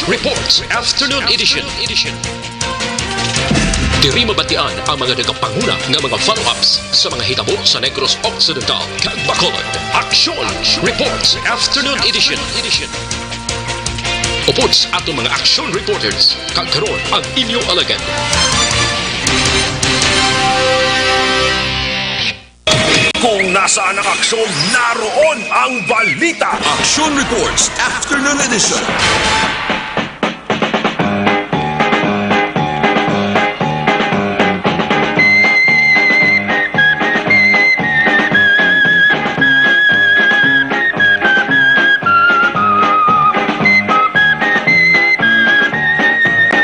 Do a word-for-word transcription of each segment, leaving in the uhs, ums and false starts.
Reports Afternoon Edition. Diri mabatian ang mga nagapanguna nga mga follow-ups sa mga hitabo sa Negros Occidental kag Bacolod. Aksyon Reports Afternoon Edition. Upod sa atong mga aksyon reporters, kag karon ang inyo alagad. Kung nasaan ang aksyon, naroon ang balita. Action Reports Afternoon Edition.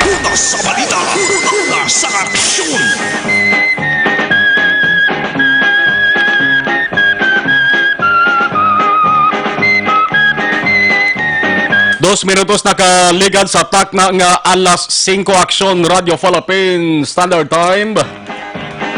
Una sa balita, una sa aksyon. Dos minutos nakaligad sa takna nga alas singko. Aksyon, Radyo Philippine Standard Time.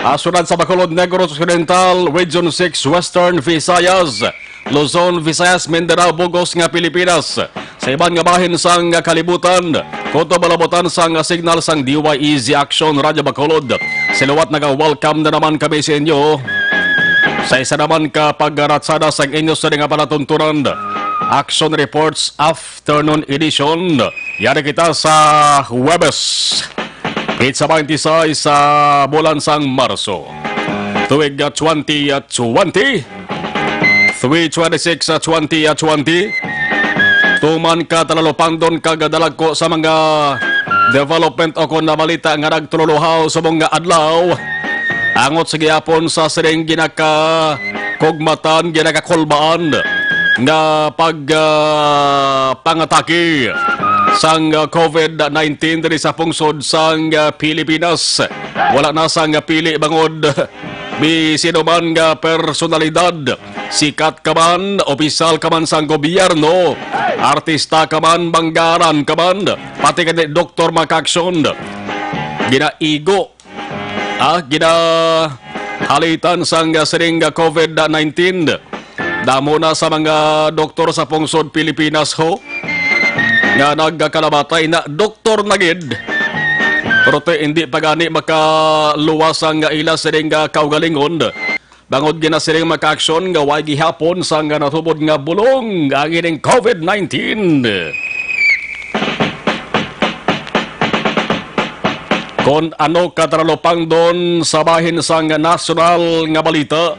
Ah, syudad sa Bacolod, Negros Occidental, Region six, Western Visayas, Luzon, Visayas, Mindanao, bug-os nga Pilipinas. Sa iban nga bahin sang kalibutan, kutob ang labutan sang signal sang D Y E Z Action Radyo Bacolod. Siluwat, naga-welcome na naman kami sa inyo sa isa naman ka pagratsada sang inyo sa nga palatuntunan, Action Reports Afternoon Edition. Yari kita sa Huwebes, petsa twenty-six sa bulan sang Marso, tuig, ah, twenty twenty. Three twenty-six, ah, twenty, ah, twenty. Tuman ka talalupangdon kag dalagko sa mga development o kon na balita nga nagtululuhaw subong nga adlaw. Angot sa gihapon sa sining ginakakugmatan, ginakakulbaan nga pag, ah, pangatake sang, ah, COVID nineteen diri sa pungsod sang, ah, Pilipinas. Wala na sang pili bangod bisan man nga personalidad, sikat ka man, opisyal ka man sang gobyerno, artista ka man, banggaran ka man, pati gani doktor makaaksyon. Ginaigo, ah, ginahalitan sang sining COVID nineteen. Damo na sa mga doktor sa pungsod Pilipinas, ho, nga nagkalabatay na doktor na gid, pero ti hindi pa gani makaluwas ang ila sining kaugalingon, bangod ginasiling makaaksyon nga way gihapon sang natubod nga bulong ang ining COVID nineteen. Kon ano ka talalupangdon sa bahin sang nasyonal nga balita,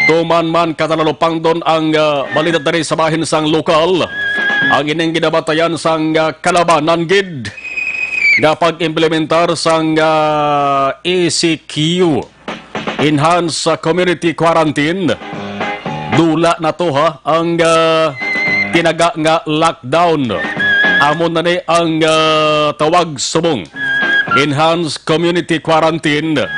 tuman man ka talalupangdon ang, ah, balita diri sa bahin sang lokal, ang ining ginabatayan sang, ah, kalabanan gid nga pag-implementar sang, ah, E C Q. Enhanced, ah, community quarantine. Dula na to, ha, ang, ah, tinaga nga lockdown. Amo na ni ang, ah, tawag subong enhanced community quarantine.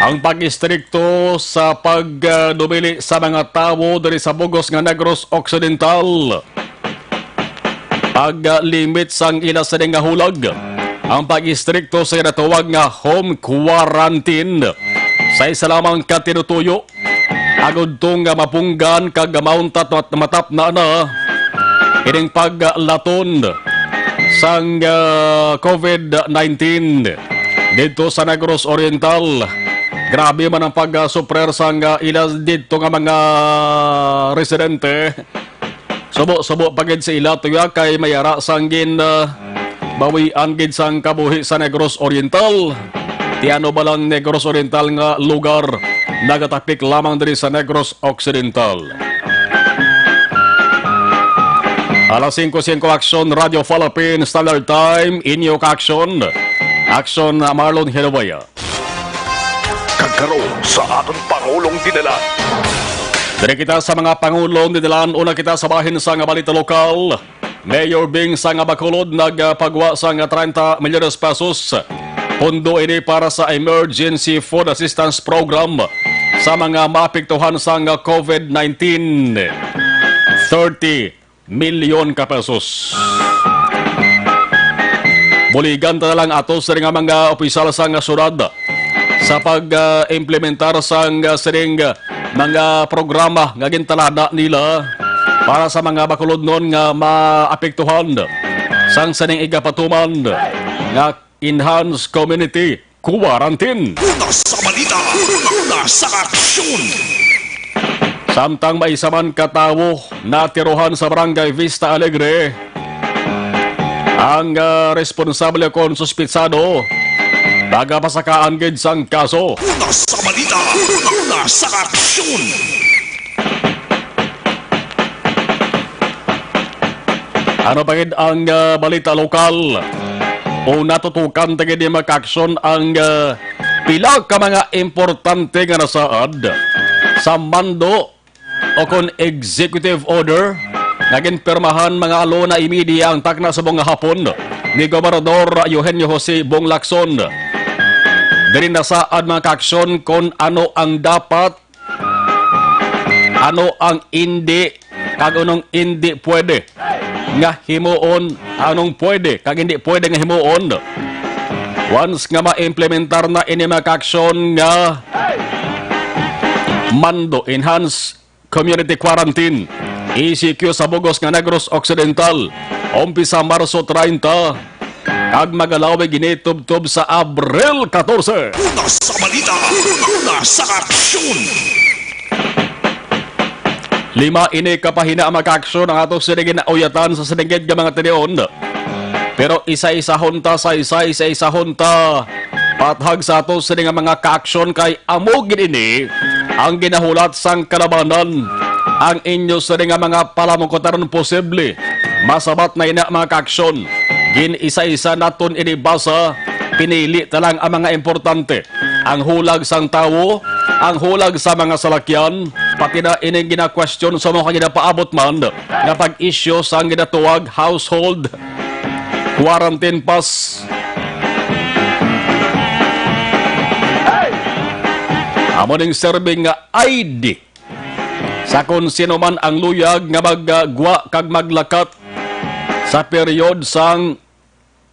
Ang pag-istrikto sa pag, ah, dumili sa mga tawo diri sa bug-os nga Negros Occidental. Pag-limit sang ila sini nga hulag, ang pag-istrikto sa ginatawag nga home quarantine sa isa lamang ka tinutuyo, agud to nga mapunggan kag mauntat mat-, matapna na ining paglaton sang, ah, COVID nineteen didto sa Negros Oriental. Grabe man ang pag-suffer sang, ah, ila didto nga mga residente. Subo-subo pa gid sa ila tuya kay may ara sang gin, ah, bawian gid sang kabuhi sa Negros Oriental. Ti ano ba lang Negros Oriental nga lugar? Nagatapik lamang diri sa Negros Occidental. Alas singko singko, Action Radio Philippine Standard Time, inyo ka-action. Action, Marlon Hilawayo. Kag karon sa aton Pangulong Dinalan. Diri kita sa mga Pangulong Dinalan. Una kita sa bahin sang balita lokal. Mayor Bing sang Bacolod nagpagwa sang treinta milyones pesos. Pondo ini para sa Emergency Food Assistance Program sa mga maapektuhan sang COVID nineteen. Thirty milyon ka pesos. Buligan ta na lang ato sini nga mga opisyal sang syudad sa pag, ah, implementar sang, ah, sining, ah, mga programa nga gintalana nila. para sa mga bakulodnon nga maapektuhan sang sining igapatuman nga enhanced community quarantine. Una sa balita, una sa aksyon. Samtang may isa man ka tawo natirohan sa Barangay Vista Alegre, ang, ah, responsable kon suspitsado nagapasakaan gid sang kaso. Una sa balita, una sa aksyon. Ano pa gid ang, ah, balita lokal? O natutukan ta gid ni mga kaaksyon ang, ah, pila ka mga importante nga nasaad sa mando o kon executive order nga ginpirmahan mga aluna imidya ang takna subong nga hapon ni Gobernador Eugenio Jose Bong Lacson. Diri nasaad mga kaaksyon kon ano ang dapat, ano ang indi, kag anong indi pwede nga himuon, anong pwede kag hindi pwede nga himuon once nga ma-implementar na ini mga kaaksyon nga mando, enhanced community quarantine, E C Q, sa bug-os nga Negros Occidental, umpisa Marso treinta, kag magalawig ini tubtob sa Abril catorce. Una sa balita, una sa aksyon. Lima ini ka pahina, mga kaaksyon, ang ato sini ginauyatan sa siningid nga mga tinion. Pero isa-isahon ta, sa isa, isa-isahon ta pathag sa ato sini nga mga kaaksyon, kay amo gid ini ang ginahulat sang kalabanan. Ang inyo sini nga mga palamukutaron posible masabat na ina, mga kaaksyon. Gin-isa-isa naton ini basa, pinili ta lang ang mga importante. Ang hulag sang tawo, ang hulag sa mga salakyan, pati na ining ginakwestiyon sa mga ginapaabot man nga pag-issue sang ginatawag household quarantine pass. Amo ning serbing nga I D sa kon sino man ang luyag nga maggwa kag maglakat sa period sang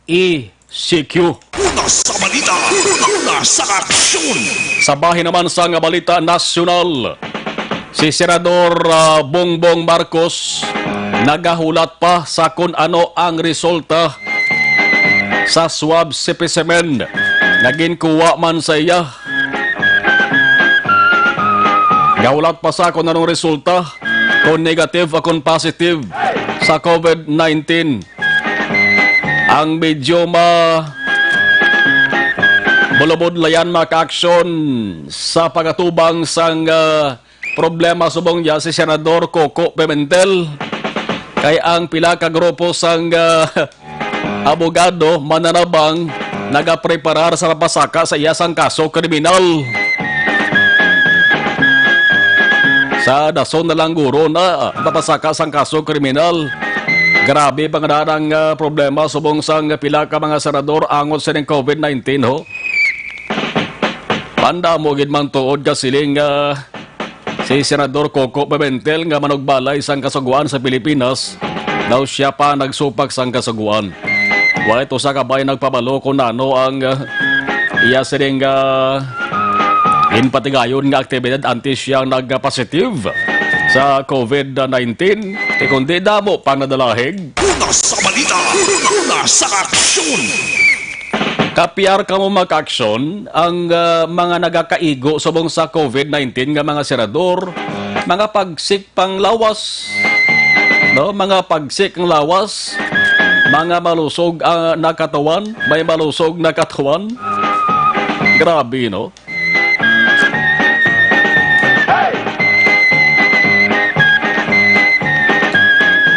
E C Q. Una sa balita, una sa aksyon. Sa bahin naman sang balita nasyonal, si Senador, ah, Bongbong Marcos nagahulat pa sa kun ano ang resulta sa swab specimen nga ginkuha man sa iya. Gahulat pa sa kun anong resulta, kung negative o kung positive sa COVID nineteen. Ang medyo ma-, bulubudlayan, mga kaaksyon, sa pagatubang sang, ah, problema subong niya si Senador Coco Pimentel, kay ang pila ka grupo sang, ah, abogado mananabang nagapreparar sa pasaka sa iya sang kaso kriminal. Sa dason na lang guro na mapasaka sang kaso kriminal. Grabe pa nga ang, ah, problema subong sang pila ka mga senador angot sining COVID nineteen, ho. Pandamo gid man tuod ka siling, ah, si Senador Coco Pimentel nga manugbalay sang Kasugoan sa Pilipinas, daw sia pa nagsupak sang Kasugoan. Walay usa ka bay nagpabalo kung ano ang, ah, iya sining, ah, ginpatigayon nga aktibidad antes siya nagpositive sa COVID nineteen. Kay kundi damo pang nadalahig. Una sa balita, una sa aksyon. Kapiar kamo, mga kaaksyon, ang, ah, mga nagakaigo subong sa COVID nineteen nga mga senador, mga pagsik panglawas, no? Mga pagsik ang lawas, mga malusog, ah, nakatawan, may malusog nakatawan. Grabe, no?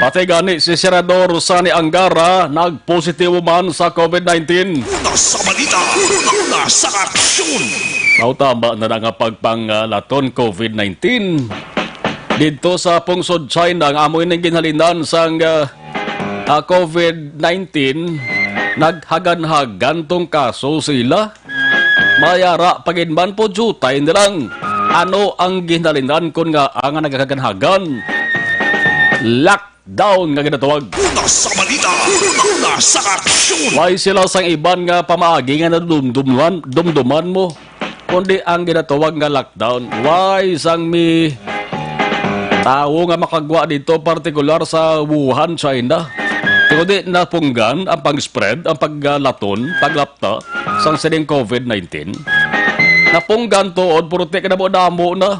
Pati gani si Senador Sonny Angara nagpositibo man sa COVID nineteen. Una sa balita, una sa aksyon. Mao tama na nga pagpangalaton COVID nineteen didto sa pungsod China, nga amo ining ginhalinan sang, ah, ah, COVID nineteen, naghaganhagan tong kaso sila. Mayara pa gid man po jutay nilang ano ang ginhalinan kon nga ang naghaganhagan. Lockdown nga ginatawag. Una sa balita, una sa aksyon. Why sila sang iban nga pamaagi nga nadumduman, dumduman mo? Kundi ang ginatawag nga lockdown. Why sang mi tawo nga makagwa dito, partikular sa Wuhan, China. Pero di napunggan ang pag-spread, ang paglaton, paglapta sang sining COVID nineteen. Napunggan tuod, pero ti kadamo-damo na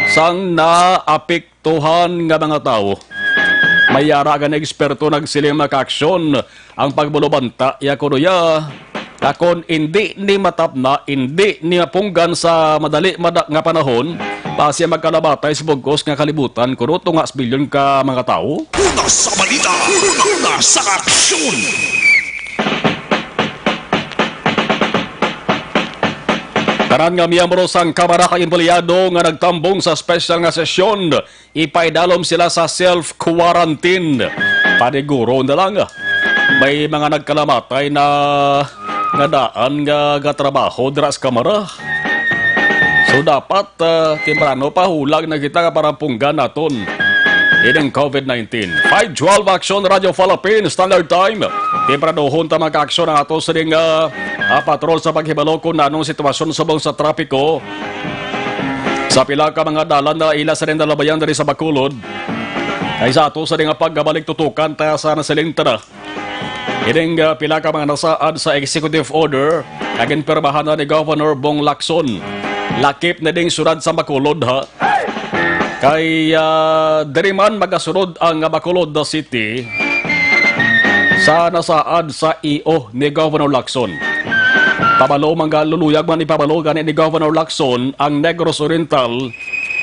sang naapektuhan nga mga tawo. May ara nga eksperto nagsiling, mga kaaksyon, ang pagbulubanta ya kuno ya. Akon indi ni matapna, indi ni mapunggan sa madali mada nga panahon, pa siya magkalabatay sa bugos nga kalibutan, kuno tunga sa bilyon ka mga tawo. Una sa balita, una sa aksyon. Tanan nga miyembro sang Kamara kag empleyado nga nagtambong sa special nga sesyon, ipaidalom sila sa self-quarantine. Paniguro na lang. May mga nagkalamatay na nga daan nga gatrabaho dira sa Kamara. So, dapat, ah, temprano pa hulag na kita nga para punggan naton ining COVID nineteen. Five twelve Action Radio Philippines Standard Time. Tempranohon ta, mga kaaksyon, ang ato sining, ah, ah, patrol sa paghibalo kung anong sitwasyon subong sa trapiko sa pila ka mga dalan na ila sining nalabayan diri sa Bacolod. Kay sa ato sining nga pagbalik, tutukan ta sa nasiling ta na ining, ah, pila ka mga nasaad sa executive order nga ginpirmahan na ni Governor Bong Lacson. Lakip na ding syudad sa Bacolod, ha. Kay, ah, diri man magasunod ang Bacolod City sa nasaad sa E O ni Governor Lacson. Pabalo, mga luluyag man ipabalo gani ni Governor Lacson ang Negros Oriental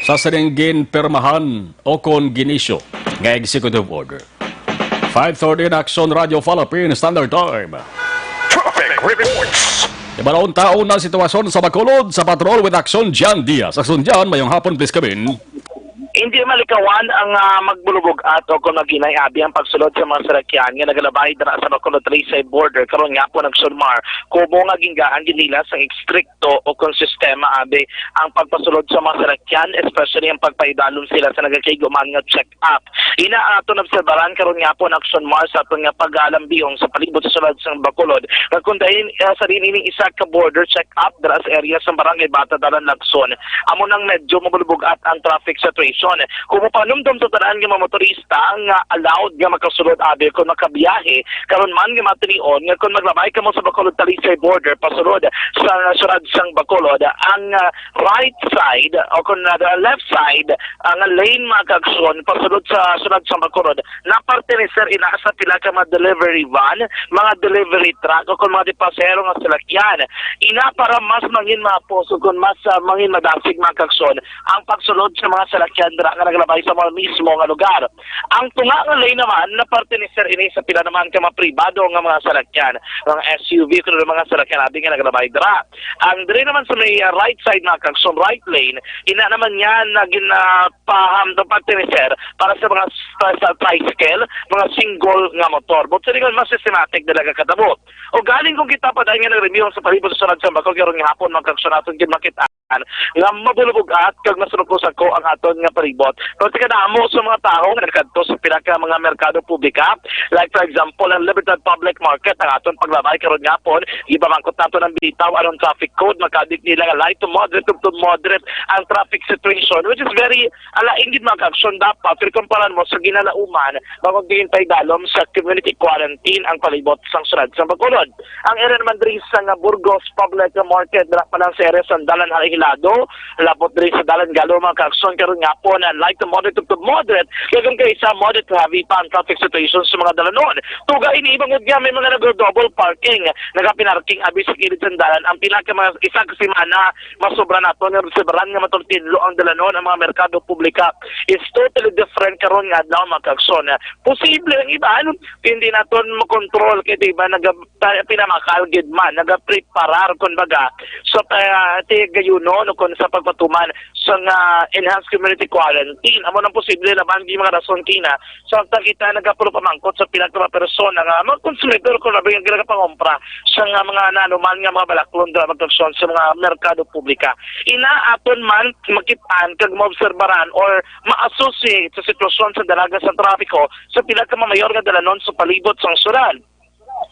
sa sining ginpirmahan o kon ginisyo nga executive order. Five thirty in Action Radio Philippines Standard Time. Traffic reports. Ibalon taon na sitwasyon sa Bacolod sa Patrol with Action, Jan Diaz. Action, Jan, mayong hapon, please come in. Hindi malikawan ang, ah, magbulubog-at o kung maghinay abi ang pagsulod sa mga sarakyan nga nagalabay dira sa Bacolod Talisay border karon nga po nagsulmar, kumo nga gingaan gid nila sang ekstrikto o kung sistema abi ang pagpasulod sa mga sarakyan, especially ang pagpaidalom sila sa nagakaigo man nga check-up. Ina ang aton obserbaran karon nga po ang Action Mars sa aton nga pag-aalambiyong sa palibot sa sulod sang Bacolod, nga kung dahil, ah, sa rin ining isa ka border check-up dira sa area sa Barangay Bata, Dalan Lacson, amo nang medyo mabulubog-at ang traffic situation. Kung mapanumdom sa tanan nga mga motorista nga allowed nga makasulod abi kon makabiyahe, karon man nga matinion nga kon maglabay kamo sa Bacolod Talisay border pasulod sa syudad sang Bacolod, ang, ah, right side o kon, ah, left side, ang lane, mga kaaksyon, pasulod sa syudad sang Bacolod, napartinisir ina sa pila ka mga delivery van, mga delivery truck, o kon mga dipasero nga salakyan. Ina para mas mangin mapos o kon mas, ah, mangin madasig, mga kaaksyon, ang pagsulod sa mga salakyan dira nga naglabay sa mga mismo nga lugar. Ang tunga nga lane naman, napartinisir ini sa pila naman ka mga pribado nga mga salakyan, mga S U V, kuno mga salakyan abi nga naglabay dira. Ang diri naman sa may, ah, right side, mga kaaksyon, right lane, ina naman niya na gin, ah, paham do pagtinisir para sa mga, para sa tricycle, mga single nga motor. But sa ringon, mas systematic talaga katabo. O galing kung kita pa dahil nga nag-review sa palibot sa Sunod sa Bacol, karon nga hapon, mga kaaksyon, aton gid makita nga mabulubog-at kag masunod ko sa ko ang aton nga palibot. Pero sa kadamo sa mga tawo nga nagkadto sa pila ka mga merkado publika, like for example, ang Libertad Public Market, ang aton paglabay karon nga hapon, ipamangkot nato ng bitaw anong traffic code, makadik nila nga light to moderate to, to moderate ang traffic situation, which is very alain gid, mga kaaksyon, dapat pero kumparan mo sa ginalauman, bangod diin pa idalom sa community quarantine ang palibot sang syudad sang Bacolod. Ang area naman diri sa nga Burgos Public Market, dira pa lang sa area sa Dalan Alhilado, labot diri sa Dalan Galo, mga kaaksyon, karon nga hapon, ah, light to moderate to moderate, kag kay sa moderate to heavy pa ang traffic situation sa mga dalanon. Tuga ini bangod nga may mga nag-double parking, nagapinarking abi sa kilid sa dalan ang pila ka mga isa ka semana. Masobra naton nga obserbaran nga maturtinlo ang dalanon ang mga merkado publika. It's totally different karon nga adlaw, mga kaaksyon. Posible ang iban, hindi naton makontrol kay di ba naga-, ta-, pinamakal gid man, nagapreparar, kumbaga, sa, ah, tigayunon o kung sa pagpatuman sa nga enhanced community quarantine. Amo nang posible laban di mga rason kina. Samtang kita nagapulo pamangkot sa pila ka mga persona nga mga konsumidor kung labi nga nagapangompra sa nga mga nanuman nga mga balaklon dira, mga kaaksyon, sa mga merkado publika. Ina aton man makit-an kag maobserbaran or ma-associate sa sitwasyon sa dalaga sa trapiko sa pila ka mga mayor nga dalanon sa palibot sang syudad.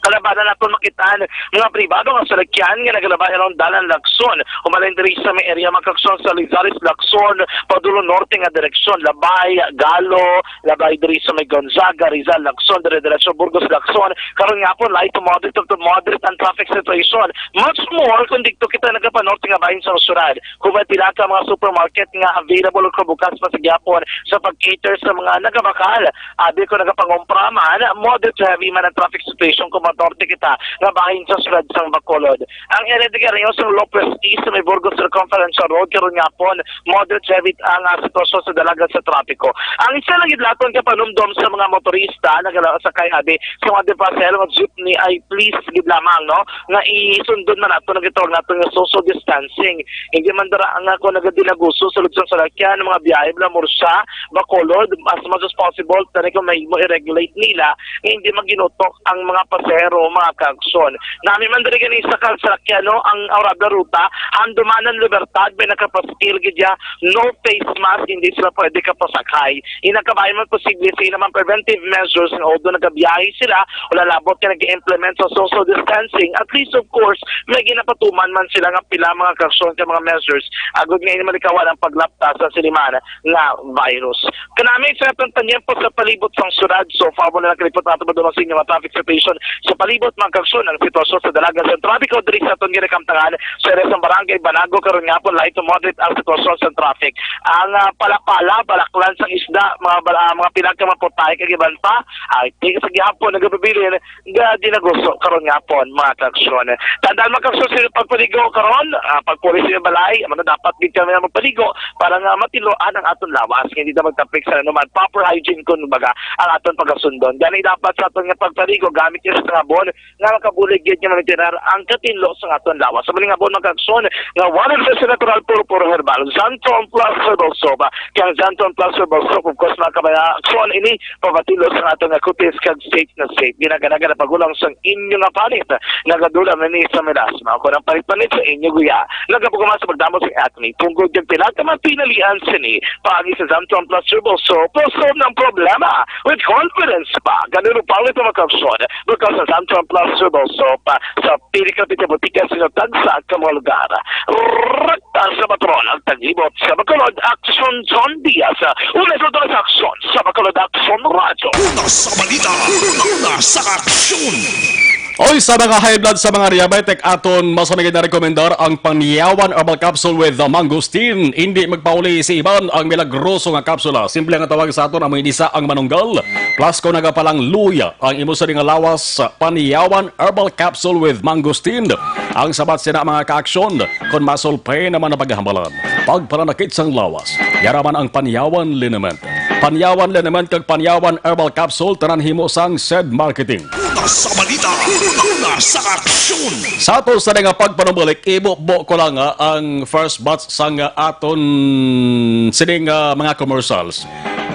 Kalabanan naton makitaan mga pribado nga salakyan nga nagalabay around Dalan Lacson. Humalin diri sa may area, mga kaksyon, sa Lizares Lacson, padulong norte nga direksyon, Labay, Galo, Labay diri sa may Gonzaga, Rizal Lacson, dire-diretso Burgos Lacson. Karon nga po, light to moderate to moderate ang traffic situation. Much more kung dito kita nagapanorte nga bahin sa syudad. Kung may pila ka mga supermarket nga available o bukas pa sa gihapon sa pag-cater sa mga nagabakal, abi ko nagapangumpra man, moderate to heavy man ang traffic situation kung manorte kita nga bahin sa syudad sang Bacolod. Ang area di Carreño sa Lopez East sa may Burgos Circumferential Road karon nga hapon, moderate to heavy ang, ah, sitwasyon sa dalagan sa trapiko. Ang isa lang gid naton ka panumdom sa mga motorista nga nagasakay abi sa mga depasero nga jeepney ay please gid lamang, no, nga isundon man nato ang gitawag nato nga social distancing. Hindi man dara ang ako nagadinaguso sa lugsong salakyan, mga biyahe mula Murcia, Bacolod, as much as possible, tani kung may mo i-regulate nila, nga hindi maginutok ang mga pasahero, mga kaksyon. Nami man diri gani sa kalsakyan, no, ang Aurabla Ruta, Handumanan Libertad, may nakapaskil gid ya, no face mask, hindi sila pwede kapasakay. Inakabayan man posible sa naman preventive measures nga although nagabiyahe sila, wala labot nga nag-implement sa social distancing, at least of course, may ginapatuman man sila nga pila mga kaksyon ka mga measures, agod nga ini malikawan ang paglapta sa siliman nga virus. Kanami sa atong panyempo sa palibot sang syudad, so far mo na nakalipot nato madulong sa inyo nga traffic situation sa palibot, mga kaksyon, ang sitwasyon sa dalagan sa trapiko diri sa atong ginakamtangan sa area sa barangay Banago karon nga po, light to moderate ang sitwasyon sa traffic. Ang, ah, palapala, balaklan sang isda, mga bal-, ah, mga pinagkamaputay kag iban pa, ay tig sa gihapon nagapabilin nga dinaguso karon nga po, mga kaksyon. Tandaan, mga kaksyon, sa pagpaligo karon, ah, pagpuli sa inyong balay, ano, dapat gid kami nga magpaligo para nga matiloan ang aton lawas, nga hindi na magtapik sa anuman, proper hygiene, kun baga, ang aton pagasundon. Gani dapat sa aton nga pagpaligo, gamit niya sa sabon nga makabulig gid nga manitinar ang katinlo sa aton lawas. Sa maling abon, mga kaksyon, nga one hundred percent natural, puro, puro herbal, Xanthone Plus Herbal Soap. Kay ang Xanthone Plus Herbal Soap, of course, mga kabayan, aksyon ini pabatilo sa aton nga kutis kag safe na safe. Ginaganaga na pagulang sang inyo nga panit. Nagadula na ni sa melasma. Ako ng panit-panit sa inyo, guya. Nagapugama sa pagdamo sa acne. Punggod kag pilat naman pinalian sini. Paagi sa Xanthone Plus Herbal Soap, solve ng problema with confidence pa. Ganun ang pangit na mga kaksyon. Because sa Xanthone Plus Herbal Soap, ah, sa pili ka piti butika sa tagsa ka mga lugar. Rekta sa patron ang taglibot sa Bacolod, Aksyon John Diaz. Una sa sa aksyon sa Bacolod, Aksyon Radyo. Una sa balita, una sa aksyon. Oy, sa mga high blood, sa mga diabetic, aton masanagid na rekomendar ang Panyawan Herbal Capsule with the Mangosteen. Hindi magpauli si iban ang milagroso nga kapsula. Simple nga tawag sa aton, amo ini sa ang manunggal. Plus, kung nagapalang luya ang imo sa nga lawas, Panyawan Herbal Capsule with Mangosteen. Ang sabat sina, mga kaaksyon, kon muscle pain naman ang paghambalan, pagpananakit sang lawas, yara man ang Panyawan Liniment. Panyawan Liniment kag Panyawan Herbal Capsule, tanan himo sang Sed Marketing. Una sa balita, una sa aksyon. Sa ato sa nga pagpanumbalik, ibubo ko lang, ah, ang first batch sang, ah, aton sining, ah, mga commercials.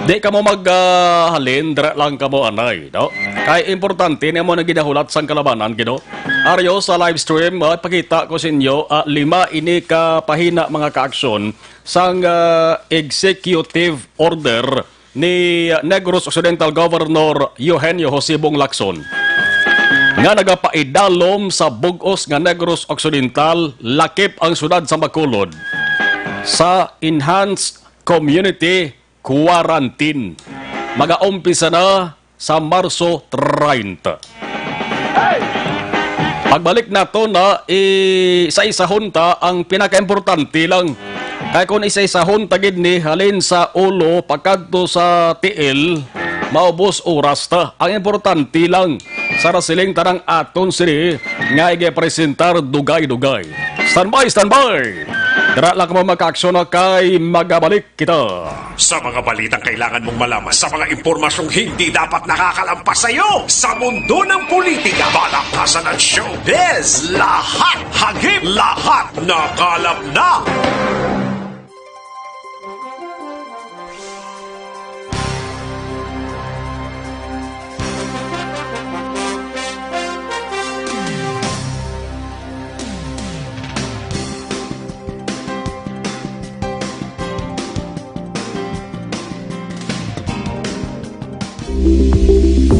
Di kamo mag, ah, halin, dira lang kamo anay, no? Kay importante nimo na ginahulat sang kalabanan, gino. Aryo sa live stream, ah, pakita ko sa inyo, ah, lima ini ka pahina, mga kaaksyon, sang, ah, executive order ni Negros Occidental Governor Eugenio Josebong Lacson, nga nagapaidalom sa bug-os nga Negros Occidental, lakip ang siyudad sa Bacolod, sa enhanced community quarantine. Magaumpisa na sa Marso treinta. Pagbalik nato na, i-isa-isahon ta ang pinakaimportante lang. Kay kung isa-isahon ta gid ni halin sa ulo pakadto sa tiil, maubos oras ta. Ang importante lang, sa wrestling, tanang aton sini nga igipresentar dugay-dugay. Standby, standby! Dira lang mo makaaksyon na kay magabalik kita. Sa mga balitang kailangan mong malaman, sa mga impormasyong hindi dapat nakakalampas sa iyo, sa mundo ng politika, balakasan at showbiz, lahat hagip, lahat nakalap na.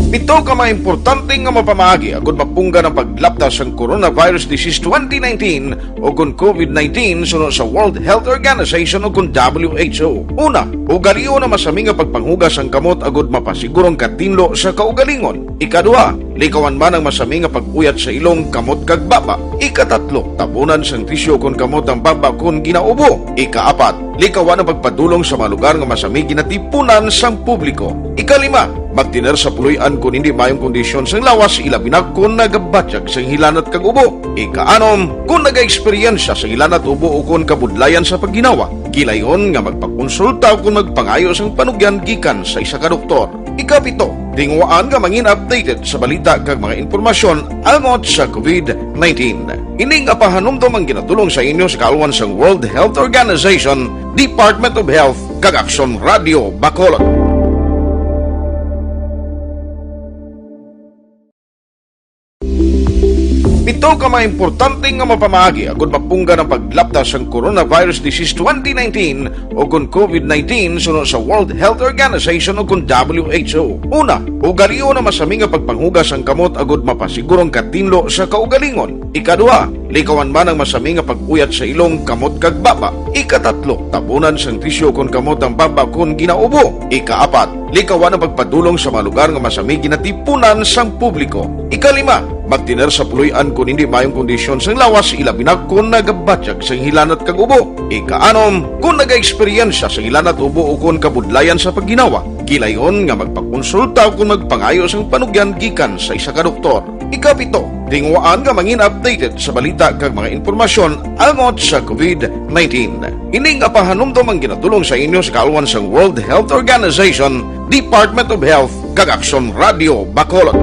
Pito ka mga importante nga mga pamaagi agud mapunggan ang paglapta sang coronavirus disease twenty nineteen o kon COVID nineteen suno sa World Health Organization o kon W H O. Una, ugalion ang masami nga pagpanghugas sang kamot agud mapasiguro ang katinlo sa kaugalingon. Ikaduha, likawan man ang masami nga pag-uyat sa ilong, kamot kag baba. Ikatatlo, tabunan sang tisyu kon kamot ang baba kon ginaubo. Ikaapat, likawan ang pagpadulong sa mga lugar nga masami ginatipunan sang publiko. Ikalima, magtener sa puloy-an kon hindi maayong kondisyon sang lawas, ilabi na kon nagabatyag sang hilanat kag ubo. Ikaanom, kon nagaeksperyensya sang hilanat, ubo o kon kabudlayan sa pagginawa, gilayon nga magpakonsulta o kon magpangayo sang panugyan gikan sa isa ka doktor. Ikapito, tinguhaan nga mangin updated sa balita kag mga impormasyon angot sa COVID nineteen. Ini nga pahanumdom ang ginatulong sa inyo sa kaalwan sang World Health Organization, Department of Health, kag Aksyon Radio Bacolod. Pito ka mga importante nga mapamaagi agud mapunggan ang paglapta sang coronavirus disease twenty nineteen o kon COVID nineteen suno sa World Health Organization o kon W H O. Una, ugalion ang masami nga pagpanghugas sang kamot agud mapasiguro ang katinlo sa kaugalingon. Ikaduha, likawan man ang masami nga pag-uyat sa ilong, kamot kag baba. Ikatatlo, tabunan sang tisyu kon kamot ang baba kon ginaubo. Ikaapat, likawan ang pagpadulong sa mga lugar nga masami ginatipunan sang publiko. Ikalima, magtener sa puloy-an kon hindi maayong kondisyon sang lawas, ilabi na kon nagabatyag sang hilanat kag ubo. Ikaanom, kon nagaeksperyensya sang hilanat, ubo o kon kabudlayan sa pagginawa, gilayon nga magpakonsulta o kon magpangayo sang panugyan gikan sa isa ka doktor. Ikapito, tinguhaan nga mangin updated sa balita kag mga impormasyon angot sa COVID nineteen. Ini nga pahanumdom ang ginatulong sa inyo sa kaalwan sang World Health Organization, Department of Health, kag Aksyon Radio Bacolod.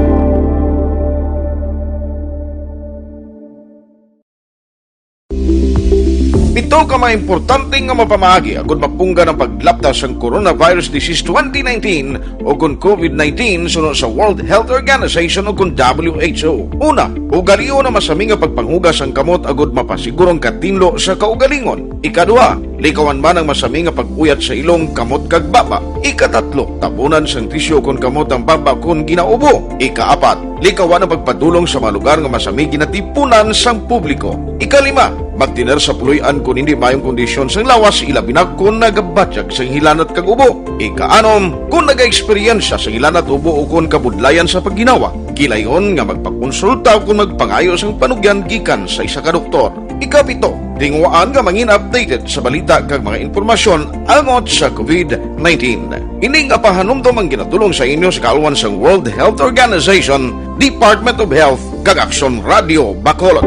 Pito ka mga importante nga mapamaagi agud mapunggan ang paglapta sang coronavirus disease twenty nineteen o kon COVID nineteen suno sa World Health Organization o kon W H O. Una, ugalion ang masami nga pagpanghugas sang kamot agud mapasiguro ang katinlo sa kaugalingon. Ikaduha, likawan man ang masami nga pag-uyat sa ilong, kamot kag baba. Ikatatlo, tabunan sang tisyu kon kamot ang baba kon ginaubo. Ikaapat, likawan ang pagpadulong sa mga lugar nga masami ginatipunan sang publiko. Ikalima, magtener sa puloy-an kon hindi maayong kondisyon sang lawas, ilabi na kon nagabatyag sang hilanat kag ubo. Ikaanom, kon nagaeksperyensya sang hilanat, ubo o kon kabudlayan sa pagginawa, gilayon nga magpakonsulta o kon magpangayo sang panugyan gikan sa isa ka doktor. Ikapito, tinguhaan nga mangin updated sa balita kag mga impormasyon angot sa COVID nineteen. Ini nga pahanumdom ang ginatulong sa inyo sa kaalwan sang World Health Organization, Department of Health, kag Aksyon Radio Bacolod.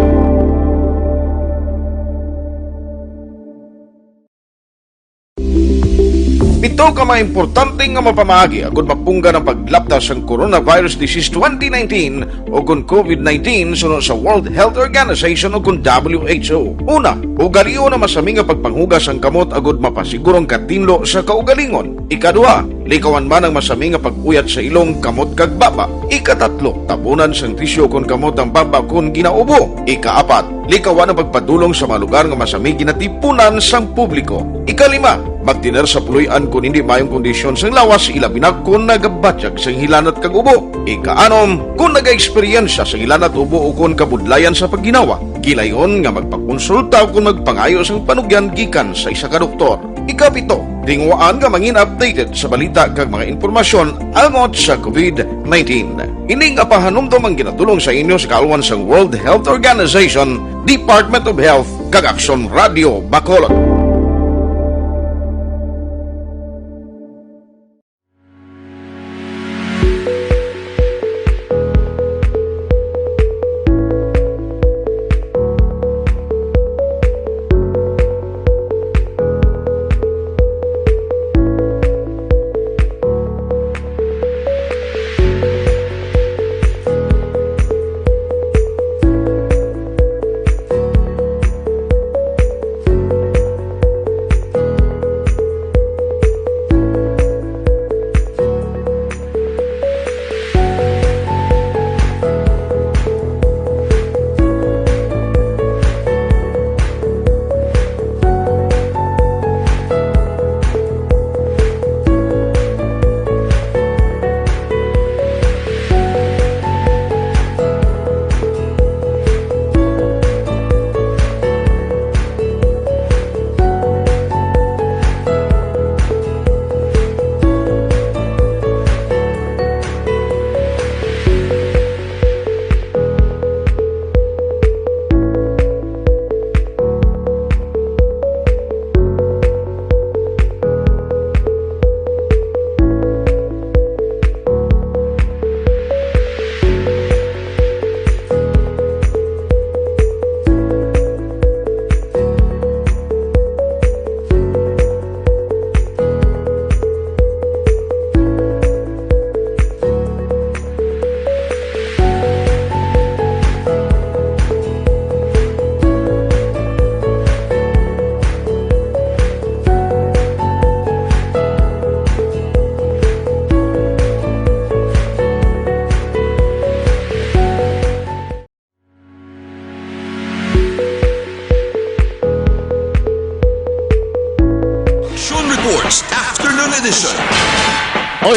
Pito ka mga importante nga mapamaagi agud mapunggan ang paglapta sang coronavirus disease twenty nineteen o kon COVID nineteen suno sa World Health Organization o kon W H O. Una, ugalion ang masami nga pagpanghugas sang kamot agud mapasiguro ang katinlo sa kaugalingon. Ikaduha, likawan man ang masami nga pag-uyat sa ilong, kamot kag baba. Ikatatlo, tabunan sang tisyu kon kamot ang baba kon ginaubo. Ikaapat, likawan ang pagpadulong sa mga lugar nga masami ginatipunan sang publiko. Ikalima, magtener sa puloy-an kon hindi maayong kondisyon sang lawas, ilabi na kon nagabatyag sang hilanat kag ubo. Ikaanom, kon nagaeksperyensya sang hilanat, ubo o kon kabudlayan sa pagginawa, gilayon nga magpakonsulta o kon magpangayo sang panugyan gikan sa isa ka doktor. Ikapito, tinguhaan nga mangin updated sa balita kag mga impormasyon angot sa COVID nineteen. Ini nga pahanumdom ang ginatulong sa inyo sa kaalwan sang World Health Organization, Department of Health, kag Aksyon Radio Bacolod.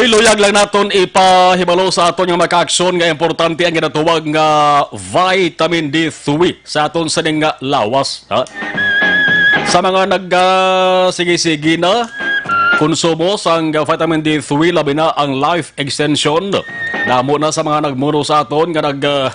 Iluyag lang naton ipahibalo sa aton nga mga kaaksyon nga importante ang ginatawag nga vitamin D three sa aton sining nga lawas, ha? Sa mga nag, ah, sige-sige na konsumo sang vitamin D three, labi na ang Life Extension. Damo na sa mga nagmuno sa aton nga nag, ah,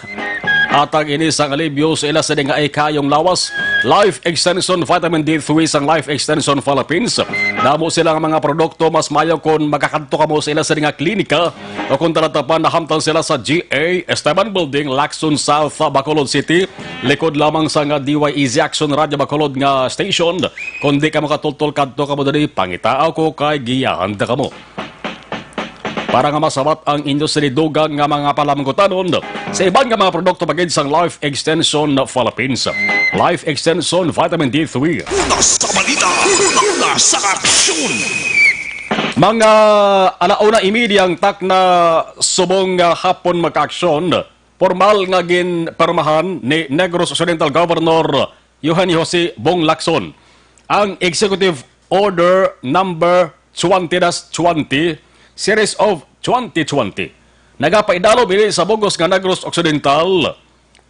atag ini sang alibyo sa ila sini nga ikayong lawas. Life Extension Vitamin D three sang Life Extension Philippines. Damo sila nga mga produkto, mas maayo kon makakadto kamo sa ila sini nga klinika o kon talatapan nahamtang sila sa G A Esteban Building, Lacson South, Bacolod City, likod lamang sa nga D Y Easy Action Radio Bacolod nga station. Kon di kamo katultol, kadto kamo diri, pangitaa ko kay giyahan ta kamo. Para nga masabat ang inyo sinidugan nga mga palamgutanon sa iban nga mga produkto pa gid sang Life Extension Philippines. Life Extension Vitamin D three. Una sa balita, una sa aksyon. Mga alauna imidya ang takna subong nga hapon, mga kaaksyon, formal nga ginpermahan ni Negros Occidental Governor Eugenio Jose Bong Lacson ang Executive Order Number twenty dash twenty, Series of twenty twenty. Nagapaidalom ini sa bug-os nga Negros Occidental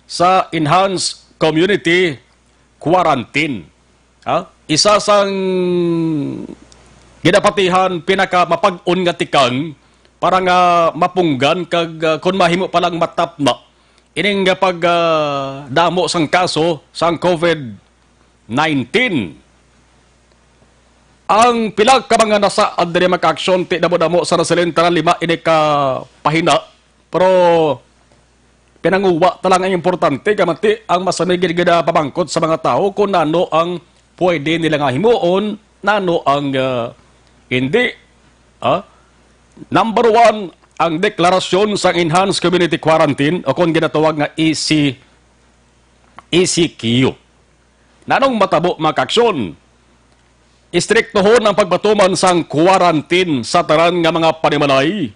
sa Enhanced Community Quarantine. Ha? Isa sang ginapatihan pinakamapag-on nga tikang para nga mapunggan kag, ah, kon mahimo pa lang matapna ining, ah, pag, ah, damo sang kaso sang COVID nineteen. Ang pila ka mga nasaad diri, mga kaaksyon, ti damo-damo sa nasilin, tanan lima ini ka pahina. Pero pinanguwa ta lang ang importante, kay mati ang masanay gid nga pamangkot sa mga tawo kung nano ang pwede nila nga himuon, nano ang, ah, hindi. Ah? Number one, ang deklarasyon sang Enhanced Community Quarantine o kon ginatawag nga E C, E C Q. Nanong matabo, mga kaaksyon? Istriktohon ang pagpatuman sang quarantine sa tanan nga mga panimalay.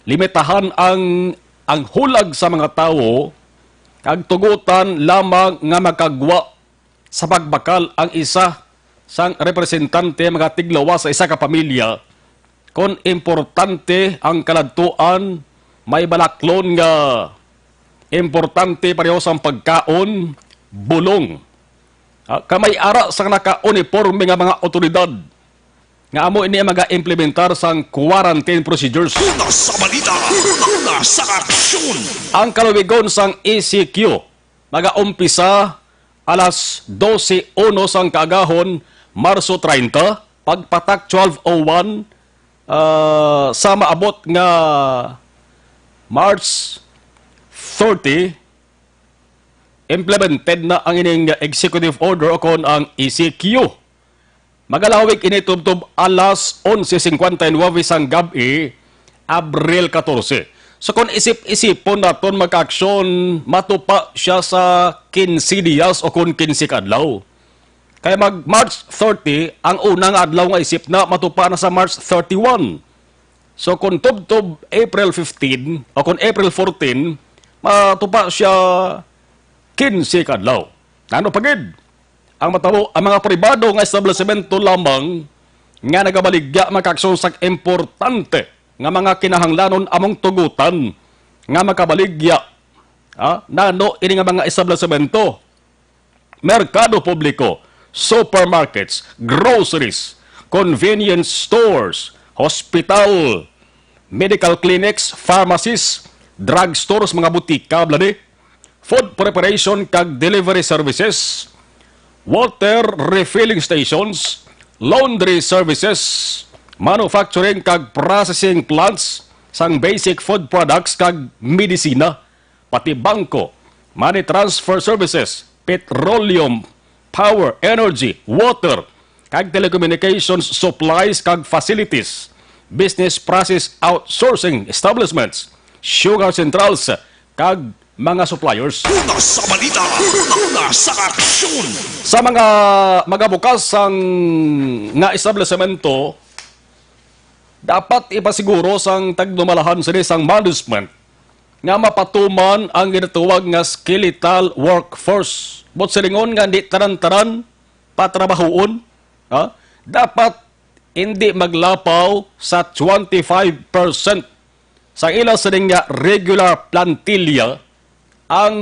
Limitahan ang, ang hulag sa mga tawo, kag tugutan lamang nga makagwa sa pagbakal ang isa sang representante, mga tiglawas sa isa ka pamilya, kon importante ang kaladtuan, may balaklon nga importante pareho sang pagkaon, bulong. Ah, kamay ara sang naka-uniporme nga mga awtoridad nga amo ini ang maga-implementar sang quarantine procedures. Una sa balita, una sa aksyon. Ang kaluwigon sang E C Q magaumpisa alas dose uno sang kaagahon, Marso treinta, pagpatak twelve oh one, ah, sa maabot nga March thirty, implemented na ang ining executive order o kon ang E C Q. Magalawig ini tubtob alas onse cincuenta y nueve sang gab-i, Abril catorce. So, kung isip-isipon naton, mga kaaksyon, matupa sia sa quince dias o kon quince ka adlaw. Kay mag March thirty, ang una nga adlaw nga isip na, matupa na sa March thirty-one. So, kung tubtob April fifteen o kung April fourteen, matupa sia quince ka adlaw. Ano pa gid? Ang matabo, ang mga pribado nga establisemento lamang nga nagabaligya, mga kaaksyon, sa importante nga mga kinahanglanon among tugutan nga makabaligya, ah, nano ini nga mga establisemento: merkado publiko, supermarkets, groceries, convenience stores, hospital, medical clinics, pharmacies, drugstores, mga butika, bla ni, food preparation kag delivery services, water refilling stations, laundry services, manufacturing kag processing plants sang basic food products kag medisina, pati bangko, money transfer services, petroleum, power, energy, water, kag telecommunications supplies kag facilities, business process outsourcing establishments, sugar centrals, kag mga suppliers. Una sa balita, una sa aksyon. Sa mga magabukas sang nga establisemento, dapat ipasiguro sang tagdumalahan sini sang management nga mapatuman ang ginatawag nga skeletal workforce. Buot silingon nga di tanan-tanan patrabahoon, ha? Dapat hindi maglapaw sa twenty-five percent sa ila sini nga regular plantilla ang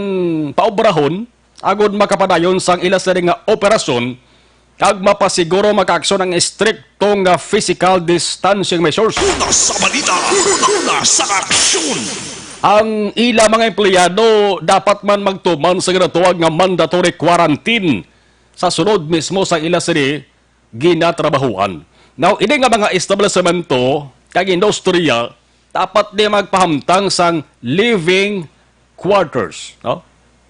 paobrahon agod makapadayon sang ila sini nga operasyon kag mapasiguro makaaksyon ang estrikto nga physical distancing measures. Una sa balita, una sa aksyon. Ang ila mga empleyado dapat man magtuman sa ginatawag nga mandatory quarantine sa sulod mismo sa ila sini ginatrabahuan. Now, ini nga mga establisemento kag industriya dapat di magpahamtang sang living quarters, no?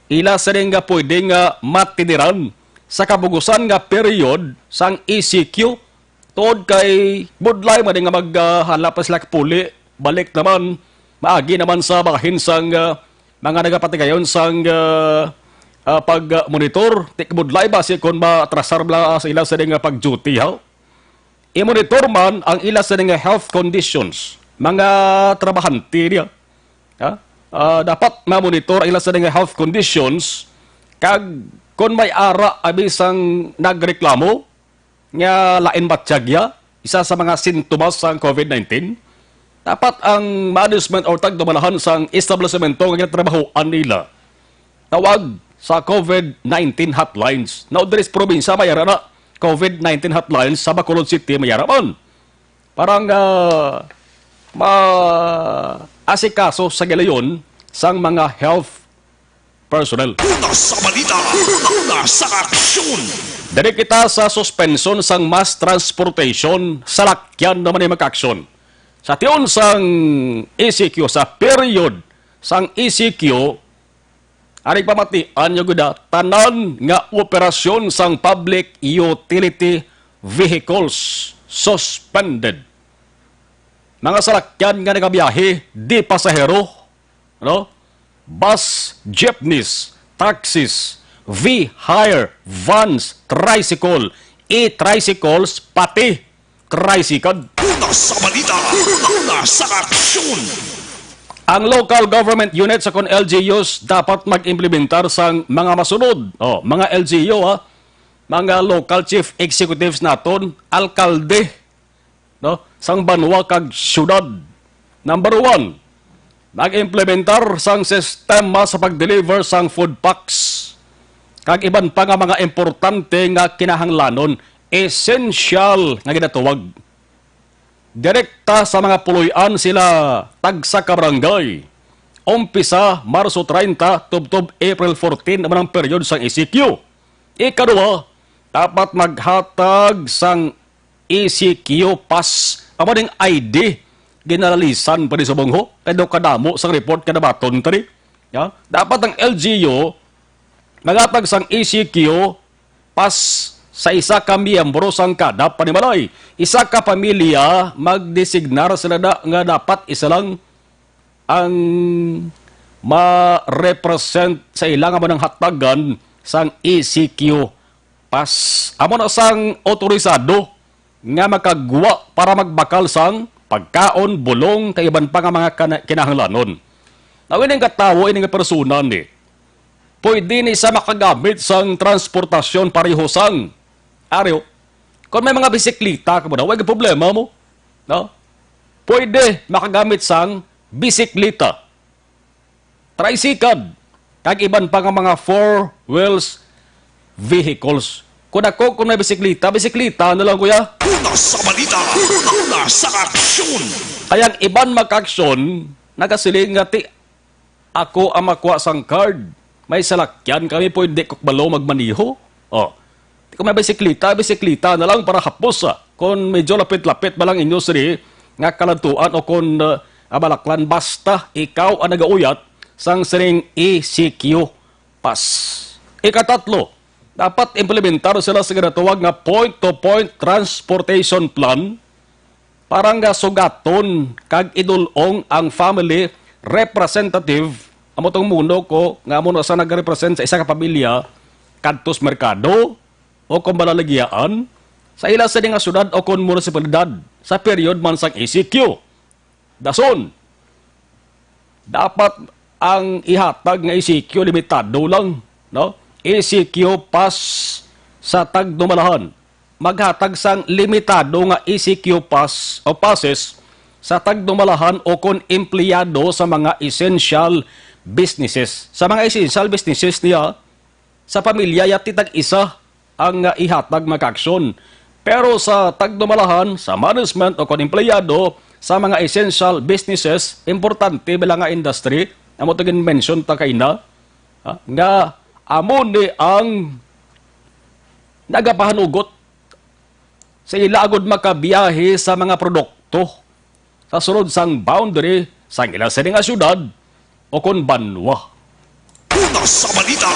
Ila sini nga pwede nga matiniran sa kabugusan nga period sang E C Q, tod kay budlay man nga maghanap pa sila kapuli, balik naman, maagi naman sa bahin sang ah, mga nagapatigayon sang ah, ah, pag-monitor, tikbudlay ba si kon maatrasar bala sa ila sini nga pag-duty, ha? I-monitor man ang ila sini nga health conditions, mga trabahante niya. Ha? Ah, dapat ma-monitor ang ila sini nga health conditions, kag kon may ara abi sang nagreklamo nga lain batyag ya, isa sa mga sintomas sang COVID nineteen, dapat ang management or tagdumalahan sang establisemento nga ginatrabahoan nila tawag sa COVID nineteen hotlines. Now, diri sa probinsya, may ara na COVID nineteen hotlines, sa Bacolod City, may ara man. Parang ah, maasikaso sa gilayon sang mga health personnel. Una sa balita, una sa aksyon. Diri kita sa suspension sang mass transportation, salakyan naman ang magkaaksyon. Sa tion sang E C Q, sa period sang E C Q, ari pamatian nyo gud, ah, tanan nga operasyon sang public utility vehicles suspended. Mga salakyan nga nagabiyahe, di pasahero, no? Bus, jeepneys, taxis, V-Hire, vans, tricycle, e-tricycles, pati tricycle. Una sa balita, una sa aksyon. Ang local government units o kon L G Us dapat mag-implementar sang mga masunod. Oh, mga L G U, ha? Mga local chief executives naton, alkalde, no, sang banwa kag syudad. Number one, mag-implementar sang sistema sa pag-deliver sang food packs kag iban pa nga mga importante nga kinahanglanon, essential nga ginatawag. Direkta sa mga puloy-an sila tagsa ka barangay. Umpisa Marso treinta tubtob April fourteen naman ang period sang E C Q. Ikaduha, dapat maghatag sang E C Q pass. Amo ning I D, ginalalisan pa ni subong ho. Kay daw kadamo sang report nga nabaton tani. Ya? Dapat ang L G U maghatag sang E C Q pass sa isa ka miyembro sang kada panimalay. Isa ka pamilya, magdesignar sila na nga dapat isa lang ang ma-represent sa ila nga mananghatagan sang E C Q pass. Amo na sang otorisado nga makagwa para magbakal sang pagkaon, bulong, kag iban pa nga mga kana-, kinahanglanon. Now, ining katawo, ining persona ni, pwede ni siya makagamit sang transportasyon pareho sang, ari, kung may mga bisikleta ka mo na, way problema mo, no? Pwede makagamit sang bisikleta, tricycle, kag iban pa nga mga four wheels vehicles. Kung ako, kung may bisikleta, bisikleta na lang, kuya. Una sa balita, una sa aksyon. Kay ang iban mag-aksyon, nagasiling nga, "Ti, ako ang makuha sang card. May salakyan kami, pwede ko balo magmaniho." Oh. Di ko may bisikleta, bisikleta na lang para hapos, ah. Kung medyo lapit-lapit ba lang inyo sini nga kaladtuan o kung ah, abalaklan, basta ikaw ang nagauyat sang sining E C Q pass. Ikatatlo, dapat implementar sila sa ginatawag nga point-to-point transportation plan para nga sugaton kag idul-ong ang family representative, amo tong muno ko nga amo na sa nagrepresent sa isa ka pamilya kadto sa merkado o kon balaligyaan sa ila sini nga syudad o kon munisipalidad sa period man sang E C Q. Dason, dapat ang ihatag nga E C Q limitado lang, no? E C Q pass sa tagdumalahan. maghatag sang limitado nga E C Q pass o passes sa tagdumalahan o kon empleyado sa mga essential businesses. Sa mga essential businesses niya, sa pamilya, yati tag-isa ang, ah, ihatag, mga kaaksyon. Pero sa tagdumalahan, sa management o kon empleyado sa mga essential businesses, importante bala nga industry, amo to gin-mention ta kaina, ha, nga amo ni ang nagapahanugot sa ila agud makabiyahe sa mga produkto sa sulod sang boundary sang ila sini nga syudad o kon banwa. Una sa balita,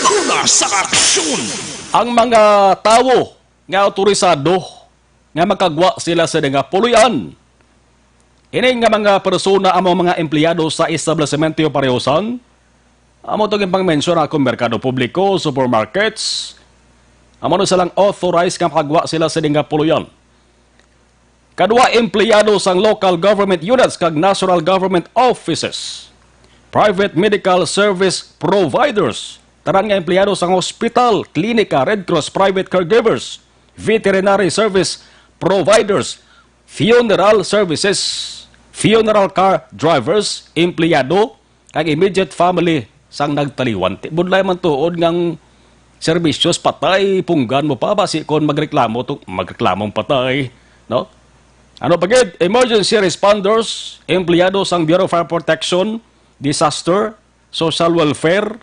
una sa aksyon. Ang mga tawo nga awtorisado nga makagwa sila sa nga puloy-an. Ini nga mga persona amo mga empleyado sa establisemento pareho sang amo to gipangmensyon akong merkado publiko, supermarkets. Amo na silang authorized nga makagwa sila sa nga puloy-an. Kadua, empleyado sang local government units kag national government offices, private medical service providers, tanan nga empleyado sang hospital, klinika, Red Cross, private caregivers, veterinary service providers, funeral services, funeral car drivers, empleyado, kag immediate family sang nagtaliwan. Ti-, budlay man tuod nga ang serbisyo sa patay, punggan mo pa, basi kon magreklamo to, magreklamo ang patay, no? Ano pa gid? Emergency responders, empleyado sang Bureau of Fire Protection, Disaster, Social Welfare,